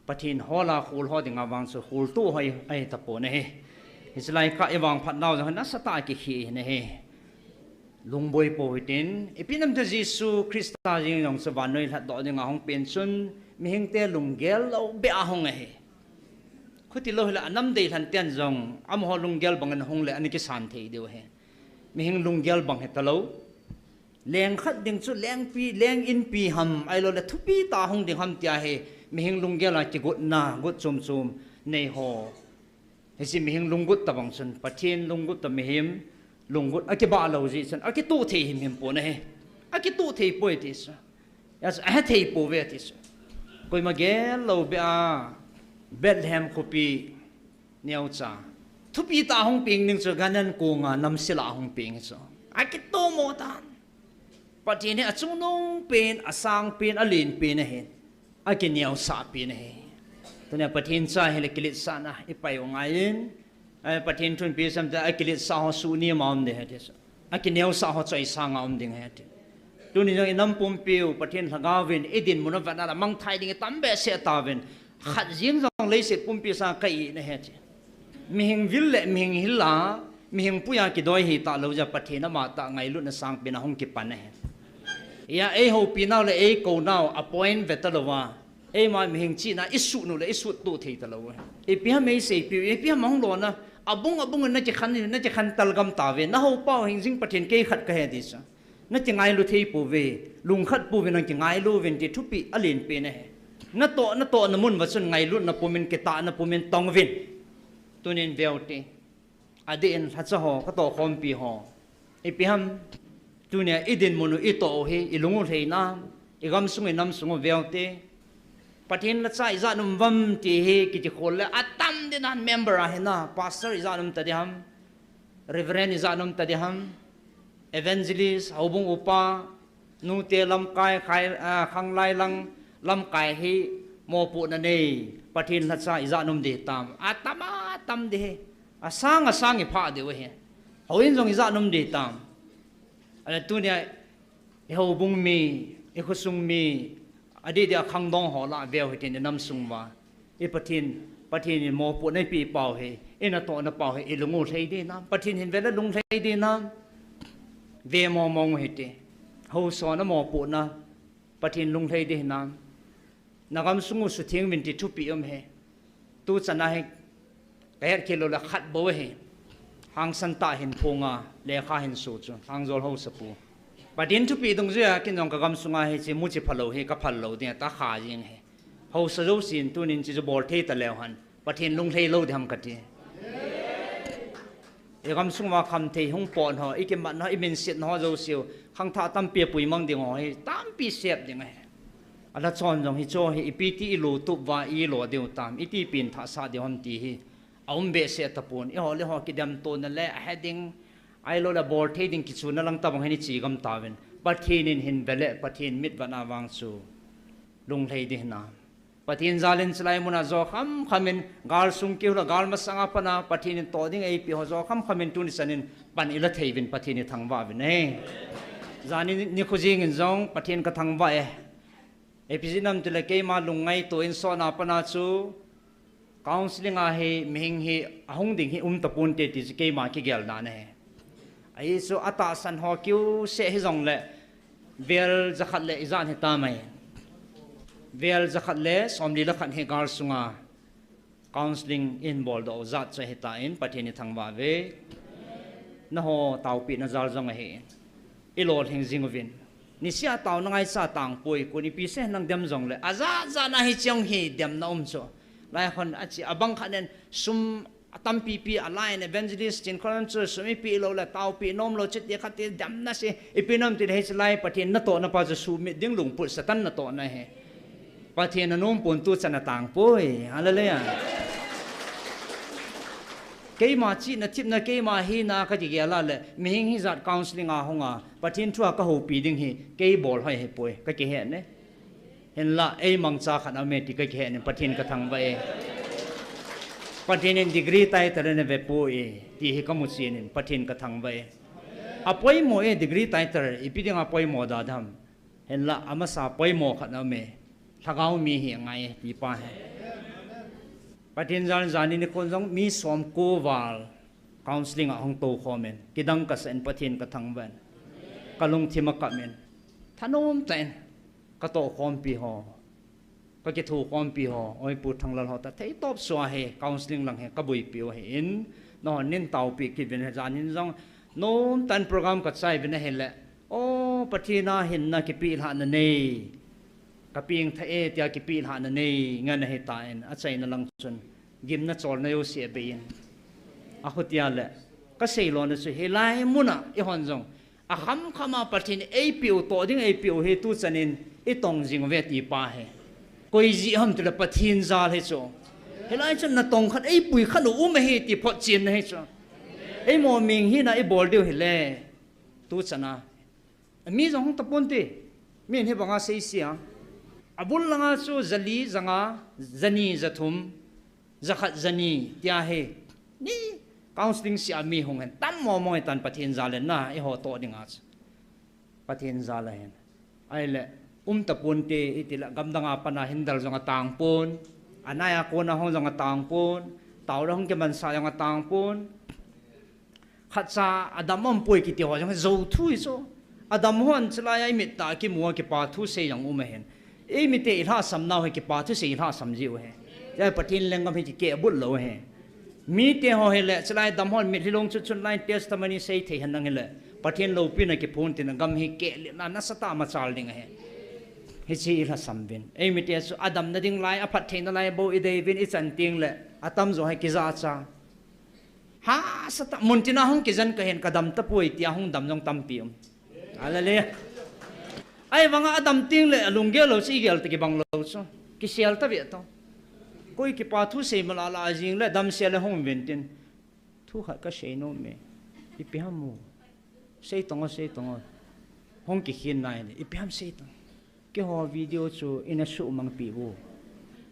Pathen hol a khol ho dinga vang chu khol tu ho ahi ta po na hi. Hi chu lai kha i vangphat nau jong na sa ta ki khi na hi. Lungboi po hitin, ipi nam te Jesu Christa jing jong chu vannoi lhat doh dinga hung pen chun, mihing te lunggel lo be a hung ahi. Khuti lo hila anam dei lhan ten jong, amaho lunggel bang in hung le, ani kisan thei diu ahi. Mihing lunggel bang hi ta lo. Leng khat ding chu lengpi, leng inpi ham, ai lo le thupi ta hung ding ham tia hi, mihing lunggel a kigot na, got chum chum, nei ho. Hiche mihing lunggut tabang chun, Pathen lunggut ta mihem, lunggut, a kibah lo ji chun, a kitu thei him him po na he. A kitu thei poi ti sa. Yes, a he thei po ve ti sa. Koima gel lo be a, Bethlehem khopi, neocha. Thupi ta hung ping ning chu ganan ko nga namsila hung ping chu. A kitu mo tan. Pathen hi achungnung pen, asang pen, alen pen ahi. Akineosah pen ahi. Tunia Pathen cha hi le kiletsahna ipai u ngai in. Ai, Pathen thunpi sam ta akiletsah ho suni ma um de he ti. Akineosah ho choi sanga um ding he ti. Tuni jong inam pumpiu Pathen lhagao vin idin mun a vat na la mangthai ding itam behseh ta vin. Khat jing jong leiset pumpi sa ka i na he ti. Mihing vil le mihing hil a, mihing puia kidoi hi ta lo ja Pathen ama ta ngailutna sangpen a hung kipan ahi. Ia ei houpi nau le ei kou nau a point ve ta lo va. Eima mihing chihna i sut nu le i sut tu thei ta lo. Ipi ham ei seipiu, ipi ham hung lona. Abung abung na kikhan, na kikhan tal gam ta ve. Na houpa u hing jing Pathen kei khat ka he di sa. Na kingailu thei pouve, lungkhat pouve nang kingailu uvin ti thupi alen pen ahi. Na toh, na toh na mun va chun ngailutna pumin kitahna pumin tong uvin. Tunin veu ti. Adeh in lhacha ho, ka toh khompi ho. Ipi ham, tunia i dinmun u i toh u hi, i lung u lhei nam, i gamsung i namsung u veu te. Pathen lhacha ijat um uvem ti hi kiti khol le, atam ding nan member a hi na, pastor ijat um ta ding ham, reverend ijat um ta ding ham, evangelist, houbung upa, nute lamkai, khai, ah, khanglai lang, lamkai hi, mopohna nei, Pathen lhacha ijat um ding tam, atam atam ding hi, asang asang i phah diu hi, houin jong ijat um ding tam. Ale tunia, i houbung mi, i khosung mi, adeh deh a khangdong ho lah veu hitin i namsung uva. I Pathen, Pathen in mopohna eipeh pau hi, i natohna pau hi, i lung u lhei ding nam, Pathen hin vele lung lhei ding nam. Ve mong mong u hite. Haosa na mopohna, Pathen lung lhei ding nam. Na gamsung u sutheng uvin ti thupeh um hi. Tuchan a hi, ka het khel lou le khat bou hi. Hangsan tah hin phong a, lekha hin so chu, Thangjol haosapu. Pathen thupeh dungjuia, kin jong ka gamsung a hiche muchi phalou hi, ka phal lou ding, ta kha jing hi. Haosa jousen tunin hiche chu bol thei ta leu hen. Pathen lung lhei lou ding ham kati. I gamsung uva khamthei hung pot ho, i kimat ho, i minset ho jouse u, khangthah tampi a puimang ding ho hi, tampi sep ding ahi. Alhachon jong hiche hi, ipi ti i lo tup uva, i lo diu tam, iti pen thah sah diu ham ti hi, aum behseh tapon, eiho le ho kidemtona le, ahe ding, ahilou le bol thei ding kichuna lang tabang hin i che gam tauvin. Pathen in hin vele, Pathen mitvet a vang chu lung lhei ding hinam. Pathen jal in chulai mun a jo kham kham in, galsung kihol a, gal masang a pat a, Pathen in toh ding eipeh ho jo kham kham in tuni chan in pan i la thei uvin Pathen i thangvah uvin e. Jani nikho jeng in jong Pathen ka thangvah e. Ipi jeh ham itile keima lungngaito in sot na pat a chu, counselling a hi, mihing hi, ahung ding hi um taponte ti chu keima kigel dan ahi. Ahi chu atahsan ho kiu seh hijongle, vel jakhat le ijat hitam ahi. Vel jakhat le somli le khat hi galsung a counselling in boldoh u jat chu ahitan, Pathen i thangvah uve. Nangho taopehna jal jong ahi. I lolhing jing uvin. Niseh a taona ngaicha tangpoi, kon ipi seh nang dem jongle, ajat jat na hiche hi demna um chu. Lai hon ache, abang khat nen sum atampi pi a line evangelist chin khon chu sum ipeh lou le taopeh nom lou chu ti khat ti demna seh, ipi ham itile hiche lai Pathen natohna pa chu sumit ding lungput Satan natohna ahi. Pathen anom pon tuchan a tangpoi. Hallelujah. Keima chihna thepna keima hina ka kigel a le, mihing hijat counselling a hung a, Pathen thu a ka houpi ding hi, kei bol hoi ahipoi, ka kihet e. Hinla, ei mangcha khat aume ti ka kihet in Pathen ka thangvah e. Pathen in degree title ana vepoi, ti hi ka muchen in Pathen ka thangvah e. Apoimo e degree title, ipi dinga poimo da dem. Hinla, amasa poimo khat aume. Lhagao mi hi angai e, ti pa hi. Pathen jal in jani nikhon jong mi somko val counselling a hung toukhom in, kidang kasah in Pathen ka thangvah in. Ka lungthim akap in. Thanom tah in. Ka tohkhompi ho, ka kithokhompi ho, Oipu Thanglal ho ta theitop sua hi, counselling lang hi ka boipiu ahin, nahon nin taopeh kit uvin, janin jong nomtah in program ka chai uvin ahile, o, Pathen a hinna kipelhahna nei, ka pengthah e tia kipelhahna nei ngen ahitan, achaina lang chun gimna cholna jouse abei in, akhutia le, ka seilona chu hilai muna eihon jong akhamkham a Pathen in eipeu, toh ding eipeu hi tuchan in itong jing uve ti pa hi. Koi jeh ham itile Pathen jal hi chu. Hilai chun natong khat eipui khat u um ahi ti photchenna hi chu. Eimo mihing hina ibol diu hile, tuchan a mi jong hung taponte, min hibanga seise a, abul langa chu jali, janga, jani, jathum, jakhat, jani tia hi, ni counselling sea mi hung hen tam momo hitan Pathen jal in na, eiho toh dinga chu Pathen jal ahin. Ahile, um taponte, itile gamdanga pat a hin del jong atangpon, anai a kona hung jong atangpon, taona hung kimansah jong atangpon. Khatcha adam aumpoi kiti ho jong hi jou thu hi chu. Adam hon chulai a imit tah a kimu a kipa thusei jong um ahin. Eimite ilhahsam nau hi kipa thusei ilhahsam jiu ahi. Chulai Pathen lenggam hi kikehbut lou ahi. Mite ho hile chulai adam hon mitlhi long chutchut lai testimony sei thei henlang hile, Pathen loupina kiphong tin gam hi kehletna nasatah a machal ding ahi. Hiche ilhahsam uvin. Eimite chu adamna ding lai, aphattheina lai bou idei uvin ichan tengle, atamjo hi kijahcha. Hahsa tah, muntina hung kijen kahin kadam tapoi tia hung dam jong tampi um. Hallelujah. Ahivanga adam teng le alunggel lou chu igel ta kibang lou chu. Kisel ta ve to. Koi kipa thusei mala la ajing le damsel le hung uvin tin. Thu khat kasei nom e. Ipi ham u. Sei tong o, sei tong o. Hung kikhin nai le. Ipi ham sei tong. Keiho video chu ina sumang pi u.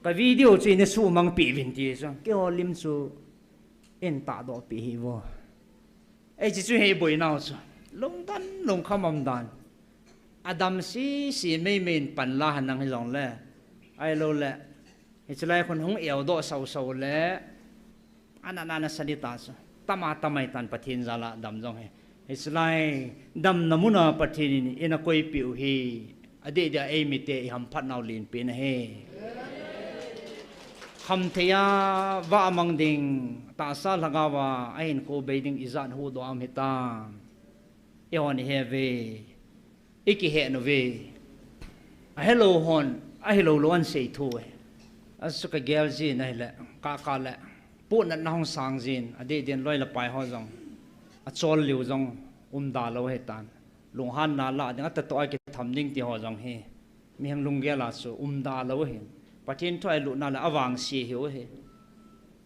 Ka video chu ina sumang pi uvin ti chu. Keiho lim chu in tahdoh pi hi u. Ei, hichu hi boinau chu. Lungdon, lungkham umdan. Adam sisi meimei in panla henlang hijongle. Ahilou le. Hiche lai khun hung eudoh sausau le. Ana, ana, ana sani ta chu. Tama, tama hitan Pathen jal a dam jong hi. Hiche lai damna muna Pathen in eina koipeh u hi. Adeh dia eimite ihamphat nau lenpen ahi. Khamthei a vah mang ding, tahsa lhagao a ahinkho bei ding ijat huhdoh a um hitam. Eihon ihe uve. Ikihe nauve. Ahelou hon, ahilou lou ahin sei thou e. Asu kagel jin ahile, kaka le. Pohnatna hung sang jin, adeh din loi le pai ho jong. Achol liu jong, umda lou ahitan. Lunghanna lah ding, atahtoh a kitham ding ti ho jong hi. Mihem lunggel a chu umda lou ahin. Pathen thu a ilutna le avangse ahiu ahi.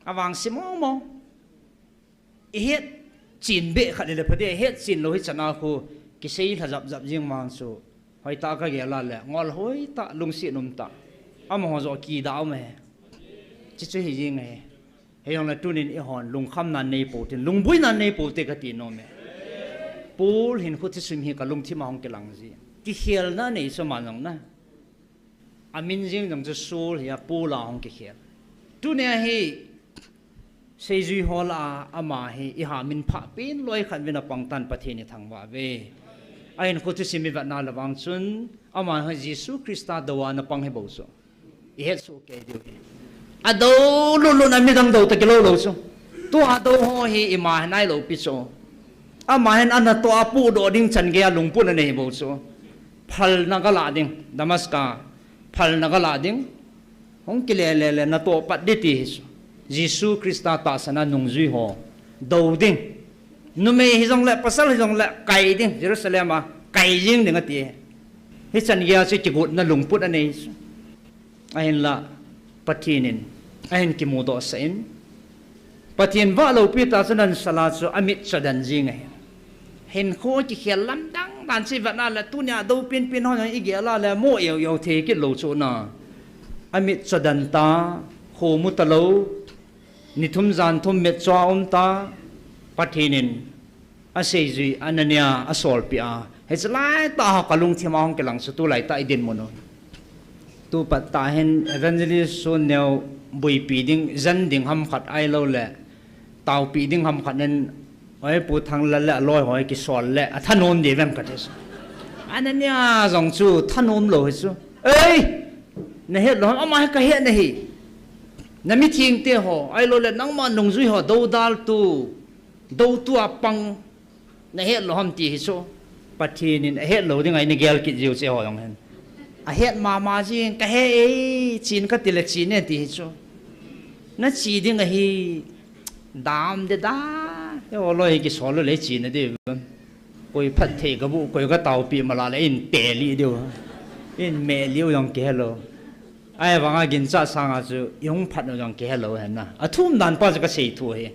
Avangse momo. Ihet chen beh khat hile phate, ihet chen lou hichan a khu kisei lha japjap jing vang chu. Hoitah a kagel a le, ngol hoitah, lungset umtah. Amaho joh kidah um ahi. Hichu hijing ahi. Hijongle tunin eihon lungkhamna neipou tin, lungboina neipou te kati nom e. Paul hinkho thusim hi kalungthim a hung kilang ji. Kikhelna nei chu ama jong na. Amin jeng jong chu Saul hi a, Paul a hung kikhel. Tunia hi seijui ho lah a ama hi iha minphah pen loi khat uvin apang tan Pathen ithangvah uve. Ahinkho thusim ivetna le vang chun ama hi Jesu Christa dou a ana pang hi bou chu. Ihet soh kei diu hi. Adou lutlut a midang dou toh kilou lou chu. Tua dou ho hi ima hi nailou pi chu. Ama hin anatoh a puhdoh ding chan gei a lungput anei bou chu. Phalna galah ding, Damascus. Phalna galah ding. Hung kile le le natoh pat ding ti hi chu. Jesu Christa tahsan a nungjui ho. Dou ding. Numei hijongle, pasal hijongle, kai ding. Jerusalem a, kai jing ding ati. Hichan gei a chu kigotna lungput anei chu. Ahinla, Pathen in, ahin kimudoh sah in. Pathen vah loupi tah chun ahin sal a chu amit chodan jing ahi. Hinkho kikhel lamdang dan chu ivet na le tunia dou penpen ho jong igel a le mo eu eu thei kit lou chu na. Amit chodan ta, khomu talou, ni thum jan thum mitcho a um ta, Pathen in aseijui, Anania asolpeh a. Hiche lai tah a kalungthim a hung kilang chu tulai tah idinmun u. Tupat tah hin evangelist Sunneo buipi ding, jen ding ham khat ahilou le, taopi ding ham khat nen, oi Pu Thanglal le aloi ho kisol le, athanom ding uvem kati chu. Anania jong chu thanom lou hi chu. Ei! Nahet lou ham, ama hi kahet nahi. Namithengte ho, ahilou le, nangma nungjui ho, doudaltu, doutu a pang, nahet lou ham ti hi chu. Pathen in ahet lou ding a eina gel kit jiu che ho jong hin. Ahet mama jing, kahe e, chen kati le chen e ti hi chu. Nache ding ahi, dam de da, e o loi kisol lou le chen a di. Koi phatthei kabu, koi kataopi mala le in peli diu. In meli u jong kihelou. Ahivanga ginchat sanga chu ihung phat u jong kihelou hen na. Athum dan pa chu kasei thu hi.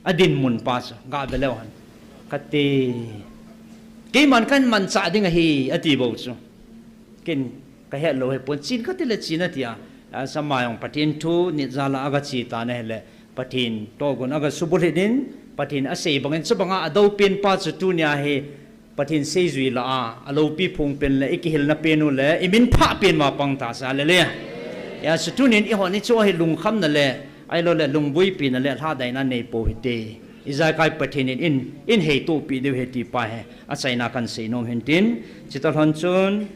Adinmun pa chu. Gave leu hen. Kati. Keiman kahin manchah ding ahi, ati bou chu. Ken kahet lou hipon, chen kati le chen ati a. Asama jong Pathen thu nit jal a agache tan ahile. Pathen tohgon agasubulhit in, Pathen asei bangin, chubanga adoupen pa chu tunia hi, Pathen seijui lah a, aloupi phungpen le, ikihilna pen u le, iminphah pen uva pang tase, hallelujah. Hijeh chun tunin eihon hiche hi lungkhamna le, ahilou le lungboipina le, lhahdaina neipou hite. Ijaikai Pathen in, in, in heitohpeh diu ahi ti pa hi, achaina kahin seinom hin tin, chuti lhon chun,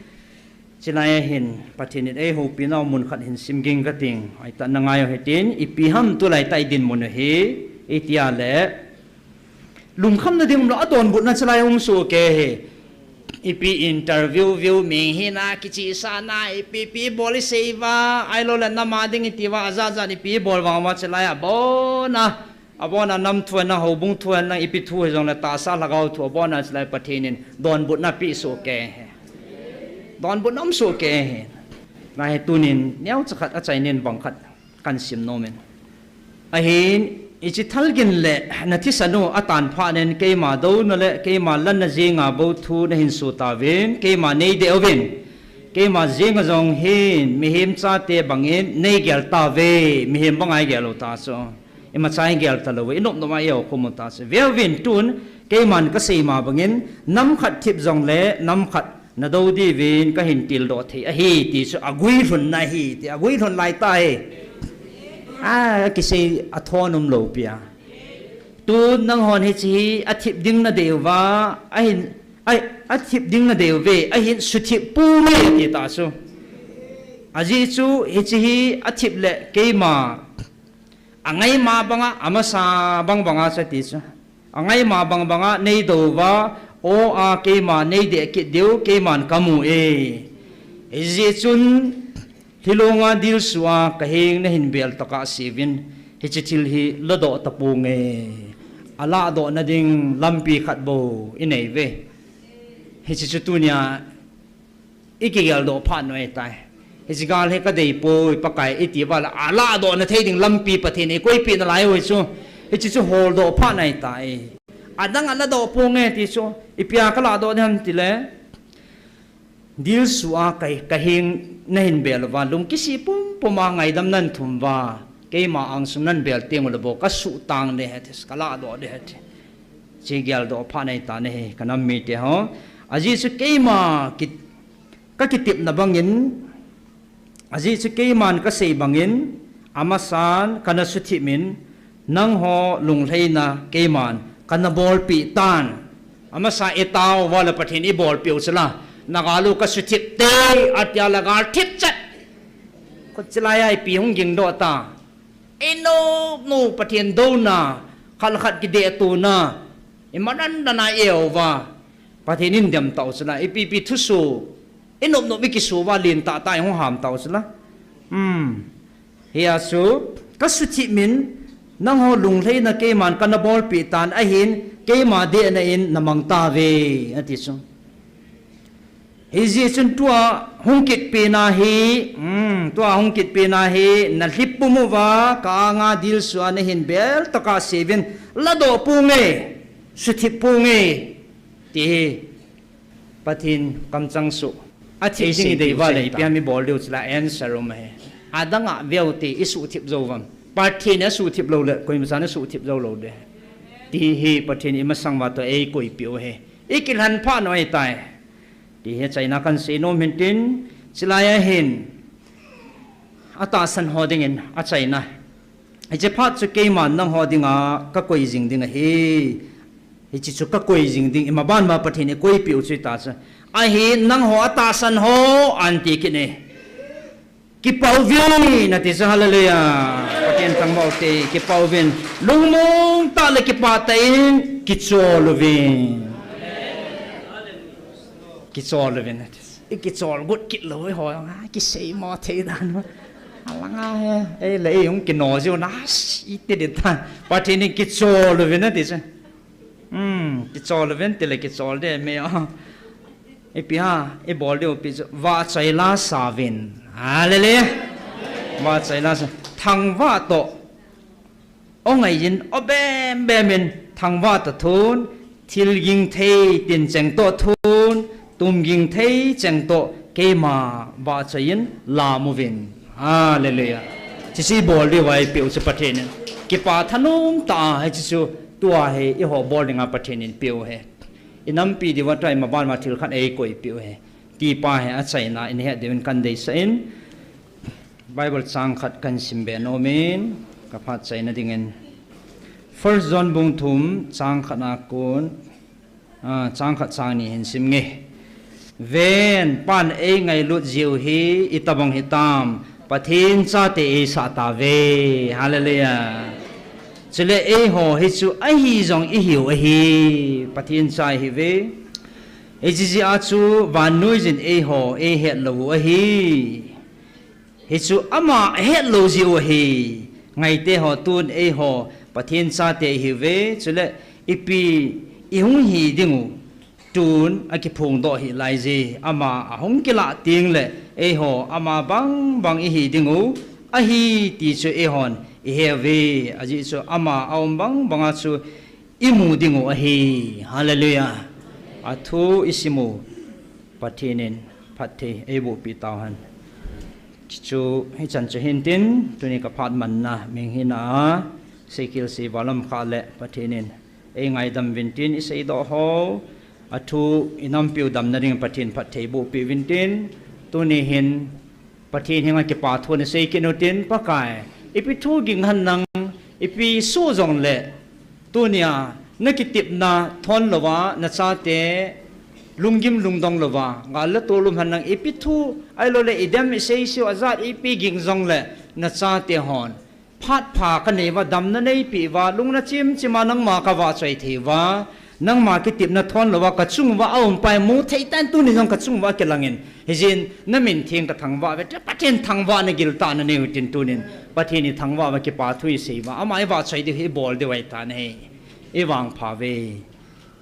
Chulai a hin, Pathen in eihoupinau mun khat hin simging kating, aitah nangai u hitin, ipi ham tulai tah idinmun u hi, itia le, lungkhamna ding umlou, adonbutna chulai um soh kei hi. Ipi interview view, mi hina, kichehsahna, ipi ipi bol isei uva, ahilou le nama ding iti uva, ajat jat ipi bol vang uva chulai a, abona, Abona nam thu henlang, houbung thu henlang, ipi thu hijongle tahsa lhagao thu abona chulai Pathen in donbutna pe soh kei ahi. Donbutna um soh kei ahi. Nahi tunin neocha khat achaina in bang khat kahin sim nom in. Ahin, hiche thalgin le na thisan u atan phat in keima douna le keima lanna jenga bou thu nahin soh tauvin, keima nei deh uvin. Keima jenga jong hin, mihem chate bangin nei gel tauve, mihem banga igel u ta chu. Imacha igel talou, inop nop a iho khum u ta chu. Veuvin tun, keiman kasei ma bangin, nam khat thip jongle, nam khat nadou diuvin kahin tildoh thei ahi ti chu aguilhunna ahi ti, aguilhun lai ta hi. A, kisei athon umlou pi a. Tun nanghon hiche hi athip ding nadei uva, ahin, a, athip ding nadei uve, ahin suthip ponge ati ta chu. Ajeh chu hiche hi athip le keima, angaima banga, amasa bang banga chu ati chu. Angaima bang banga nei dou uva, o a keima nei deh kit diu, keiman kamu e. Hijeh chun, lhilonga dilsuh a kaheng nahin bel tokah seuvin, hiche thil hi ladoh taponge. Alahdohna ding lampi khat bou inei uve. Hiche chu tunia ikigeldoh phat u ahitai. Hiche gal hi kadei poi, Pakai iti uva le, alahdohna thei ding lampi Pathen in eikoipeh nalai u hi chu. Hiche chu holdoh phat u ahitai. Adang a ladoh ponge ti chu, ipia kalahdoh ding ham tile, dilsuh a ka, kaheng nahin bel uva, lungkisih pumpum a ngaidam nahin thum uva, keima angsung nahin bel teng ule bou, kasuhtang ding ahi ti, kalahdoh ding ahi ti. Hiche geldoh phat u ahitai, kanam mite ho. Ajeh chu keima ki, kakitepna bangin, ajeh chu keiman kasei bangin, amasan kana suthip in, nangho lunglhaina keiman kana bolpeh tan. Amasa itao uva le Pathen ibolpeh u chu la, nagal u kasuthip tei, atia le gal thipchet. Kho chulai a ipi hung gingdoh ta. Inop nop Pathen douna, khat le khat kidehtona, imadan dan a iuva, Pathen in demtau chu la, ipi ipi thusoh, inop nop ikisoh uva lentah tah a ihung hamtau chu la. Hia chu, kasuthip in, nangho lunglhaina keiman kana bolpeh tan ahin, keima dehna in namang tauve, ati chu. Hijeh chun tua hung kit pena hi, tua hung kit pena hi, nalhip pum uva, ka-anga dilsuh a nahin bel tokah seuvin, ladoh ponge, suthip ponge, ti hi. Pathen kamchang soh. Athip ding idei uva le, ipi ham ibol diu chu la answer um ahi. Adang a veute isuhthip jou uvam. Pathen asuhthip lou le, koimasan asuhthip jou lou ding. Ti hi Pathen imasang uva toh eikoipeh u ahi. Ikilhen phat u ahitai. Ti hi achaina kahin sei nom in tin, chulai a hin, atahsan ho dingin achaina. Hiche phat chu keiman nangho dinga kakoi jing ding ahi. Hiche chu kakoi jing ding, imaban ma Pathen eikoipeh u chu hita chu. Ahin nangho atahsan ho, ahin ti kit e. Kipah uvin, ati chu, hallelujah. Pathen thangvah u hite, kipah uvin. Lungmong tah le kipah tah in, kichol uvin. Kichol uvin, ati. Ikichol got kit lou, eiho, a, kiseimo thei dan. Alanga he, ei le ei hung kino jiu na, iti ding ta. Pathen in kichol uvin, ati chu. Kichol uvin, tile kichol ding me a. Ipi ham, ibol diu ipi chu, vahchoi la sa uvin. Hallelujah. Vahchoi la sa. Thangvah toh. O ngai in, o bembem in, thangvah toh thun, thil ging thei tin cheng toh thun, tum ging thei cheng toh, keima vahchoi in lam uvin. Hallelujah. Hiche chu ibol diuva eipeh u chu Pathen in. Kipah thanom tah a, hiche chu tua hi eiho bol dinga Pathen in peh u ahi. Inampi diuva tua imaban ma thil khat eikoipeh u ahi. Ti pa hi achaina in het diuvin kahin deisah in. Bible chang khat kahin simbe nom in, kaphat chaina dingin. First John bung thum, chang khat a kon, a, chang khat chang ni hin sim nge. Ven, Pan eingailut jiu hi, itobang hitam, Pathen chate eisah tauve. Hallelujah. Chule eiho hi chu ahi jong ihiu ahi, Pathen cha ihiuve. Hiche jeh a chu vannoiyin eiho eihet lou u ahi. Hichu ama ahet lou jeh u ahi. Ngaite ho, tun eiho Pathen chate ihiuve, chule ipi ihung hi dingu tun akiphongdoh hih laije, ama ahung kilah tengle eiho ama bangbang ihi dingu ahi ti chu eihon iheuve, ajeh chu ama aum bangbanga chu imu dingu ahi. Hallelujah. Athu isimu Pathen in phatthei eibohpeh tauhen. Chuchu hichan chu hintin, tuni kaphat manna mihing hina a seikhelse valam khah le Pathen in eingaidam uvin tin, iseidoh ho, athu inampiu damna dingin Pathen phatthei bohpeh uvin tin, tuni hin Pathen henga kipathu ana seikit utin, Pakai, ipi thu ging henlang, ipi soh jongle, tunia nakitepna thon louva nachate lunggim lungdong louva gal le tol um henlang, ipi thu ahiloule idem iseiseu ajat ipi ging jongle, nachate hon phatpha kaneiuva, damna neipeh uva, lungna chimchima nangma kavahchoi theiuva, nangma kitepna thon louva kachunguva aumpa hi mu theitan, tuni jong kachunguva akilangin, hijeh in namin theng kathangvah uve ti, Pathen thangvahna giltah nanei utin, tunin Pathen ithangvah uva kipathu iseiuva ama ivahchoi diu hi ibol diu ahitan ahi. Ivangpha uve.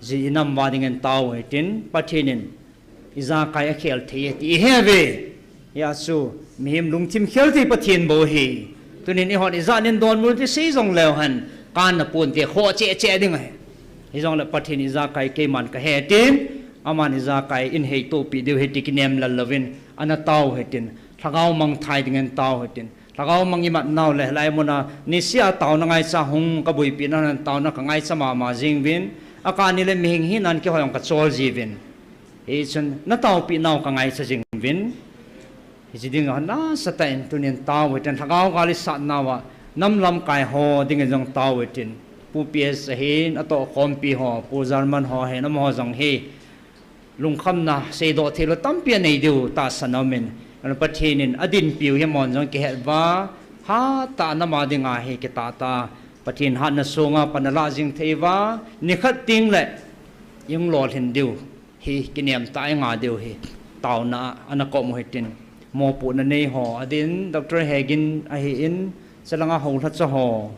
Ji inam uva dingin tao hitin, Pathen in ijakai akhel thei e ti ihe uve. Hijeh chun mihem lungthim khel thei Pathen bou ahi. Tunin eihon ijat nin donbut ti sei jongleuhen, kanna ponte, khoh cheh cheh ding ahi. Hijongle Pathen ijakai keiman kahe tin, aman ijakai eihin heitohpeh diu ahi ti kinem lal louvin ana tao hitin, lhagao mangthai dingin tao hitin, lhagao mang imat nau le hilai muna nisea taona ngaicha hung kaboipi nau hen, taona kangaicha mama jeng uvin, akah ni le mihing hinan keiho jong kachol jiuvin, hichun nataopeh nau kangaicha jing uvin. Hiche ding jong nasatah in tunin tao hitin, lhagao gal isat nauva nam lamkai ho dingin jong tao hitin, Pu P S ahin, atohkhompi ho, Pu German ho ahin, amaho jong hi lungkhamna seidoh theilou tampi anei diu tahsan aumin, Pathen in adinpiu hi amahon jong kihet uva, hatah a nama dinga hi kitah tah a Pathen hatna sunga pan alah jing theiuva, nikhat tengle ihung lolhin diu hi kinem tah a inga diu hi taona a ana kom u hitin, mopohna nei ho adin Doctor Hegin ahin, chulanga houlhacha ho,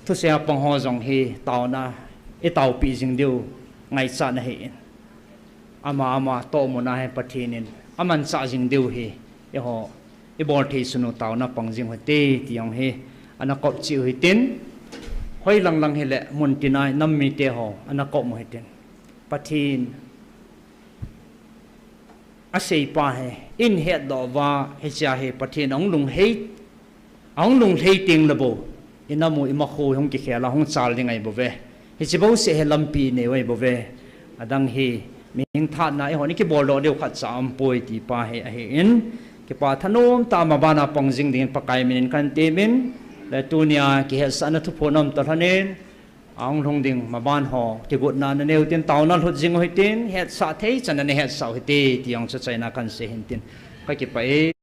thusei a pang ho jong hi taona itaopeh jing diu ngaichatna ahin, ama ama tohmuna hi Pathen in amanchah jing diu hi eiho ibol thei sunu taona pang jing uhite ti jong hi ana kop cheh u hitin, hoilang lang hile muntina nam mite ho ana kom u hitin, Pathen aseipa hi ihin hetdoh uva, hichea hi Pathen ahung lunghei, ahung lunglhei tengle bou inam u imakho hung kikhel a hung chal ding ahibouve. Hiche bouseh hi lampi inei u ahibouve. Adang hi mihing thahatna eihon ikiboldoh diu khatcha aumpoi ti pa hi ahin, kipah thanom tah a mabana pang jing dingin Pakai minin kahin temin, le tunia kihetsahna thuphon aum talhonin, ahung lhung ding maban ho kigotna nanei utin, taona lhut jing u hitin, hetsah thei chan a nahetsah u hite ti jong chu achaina kahin sei hintin, kakipah e.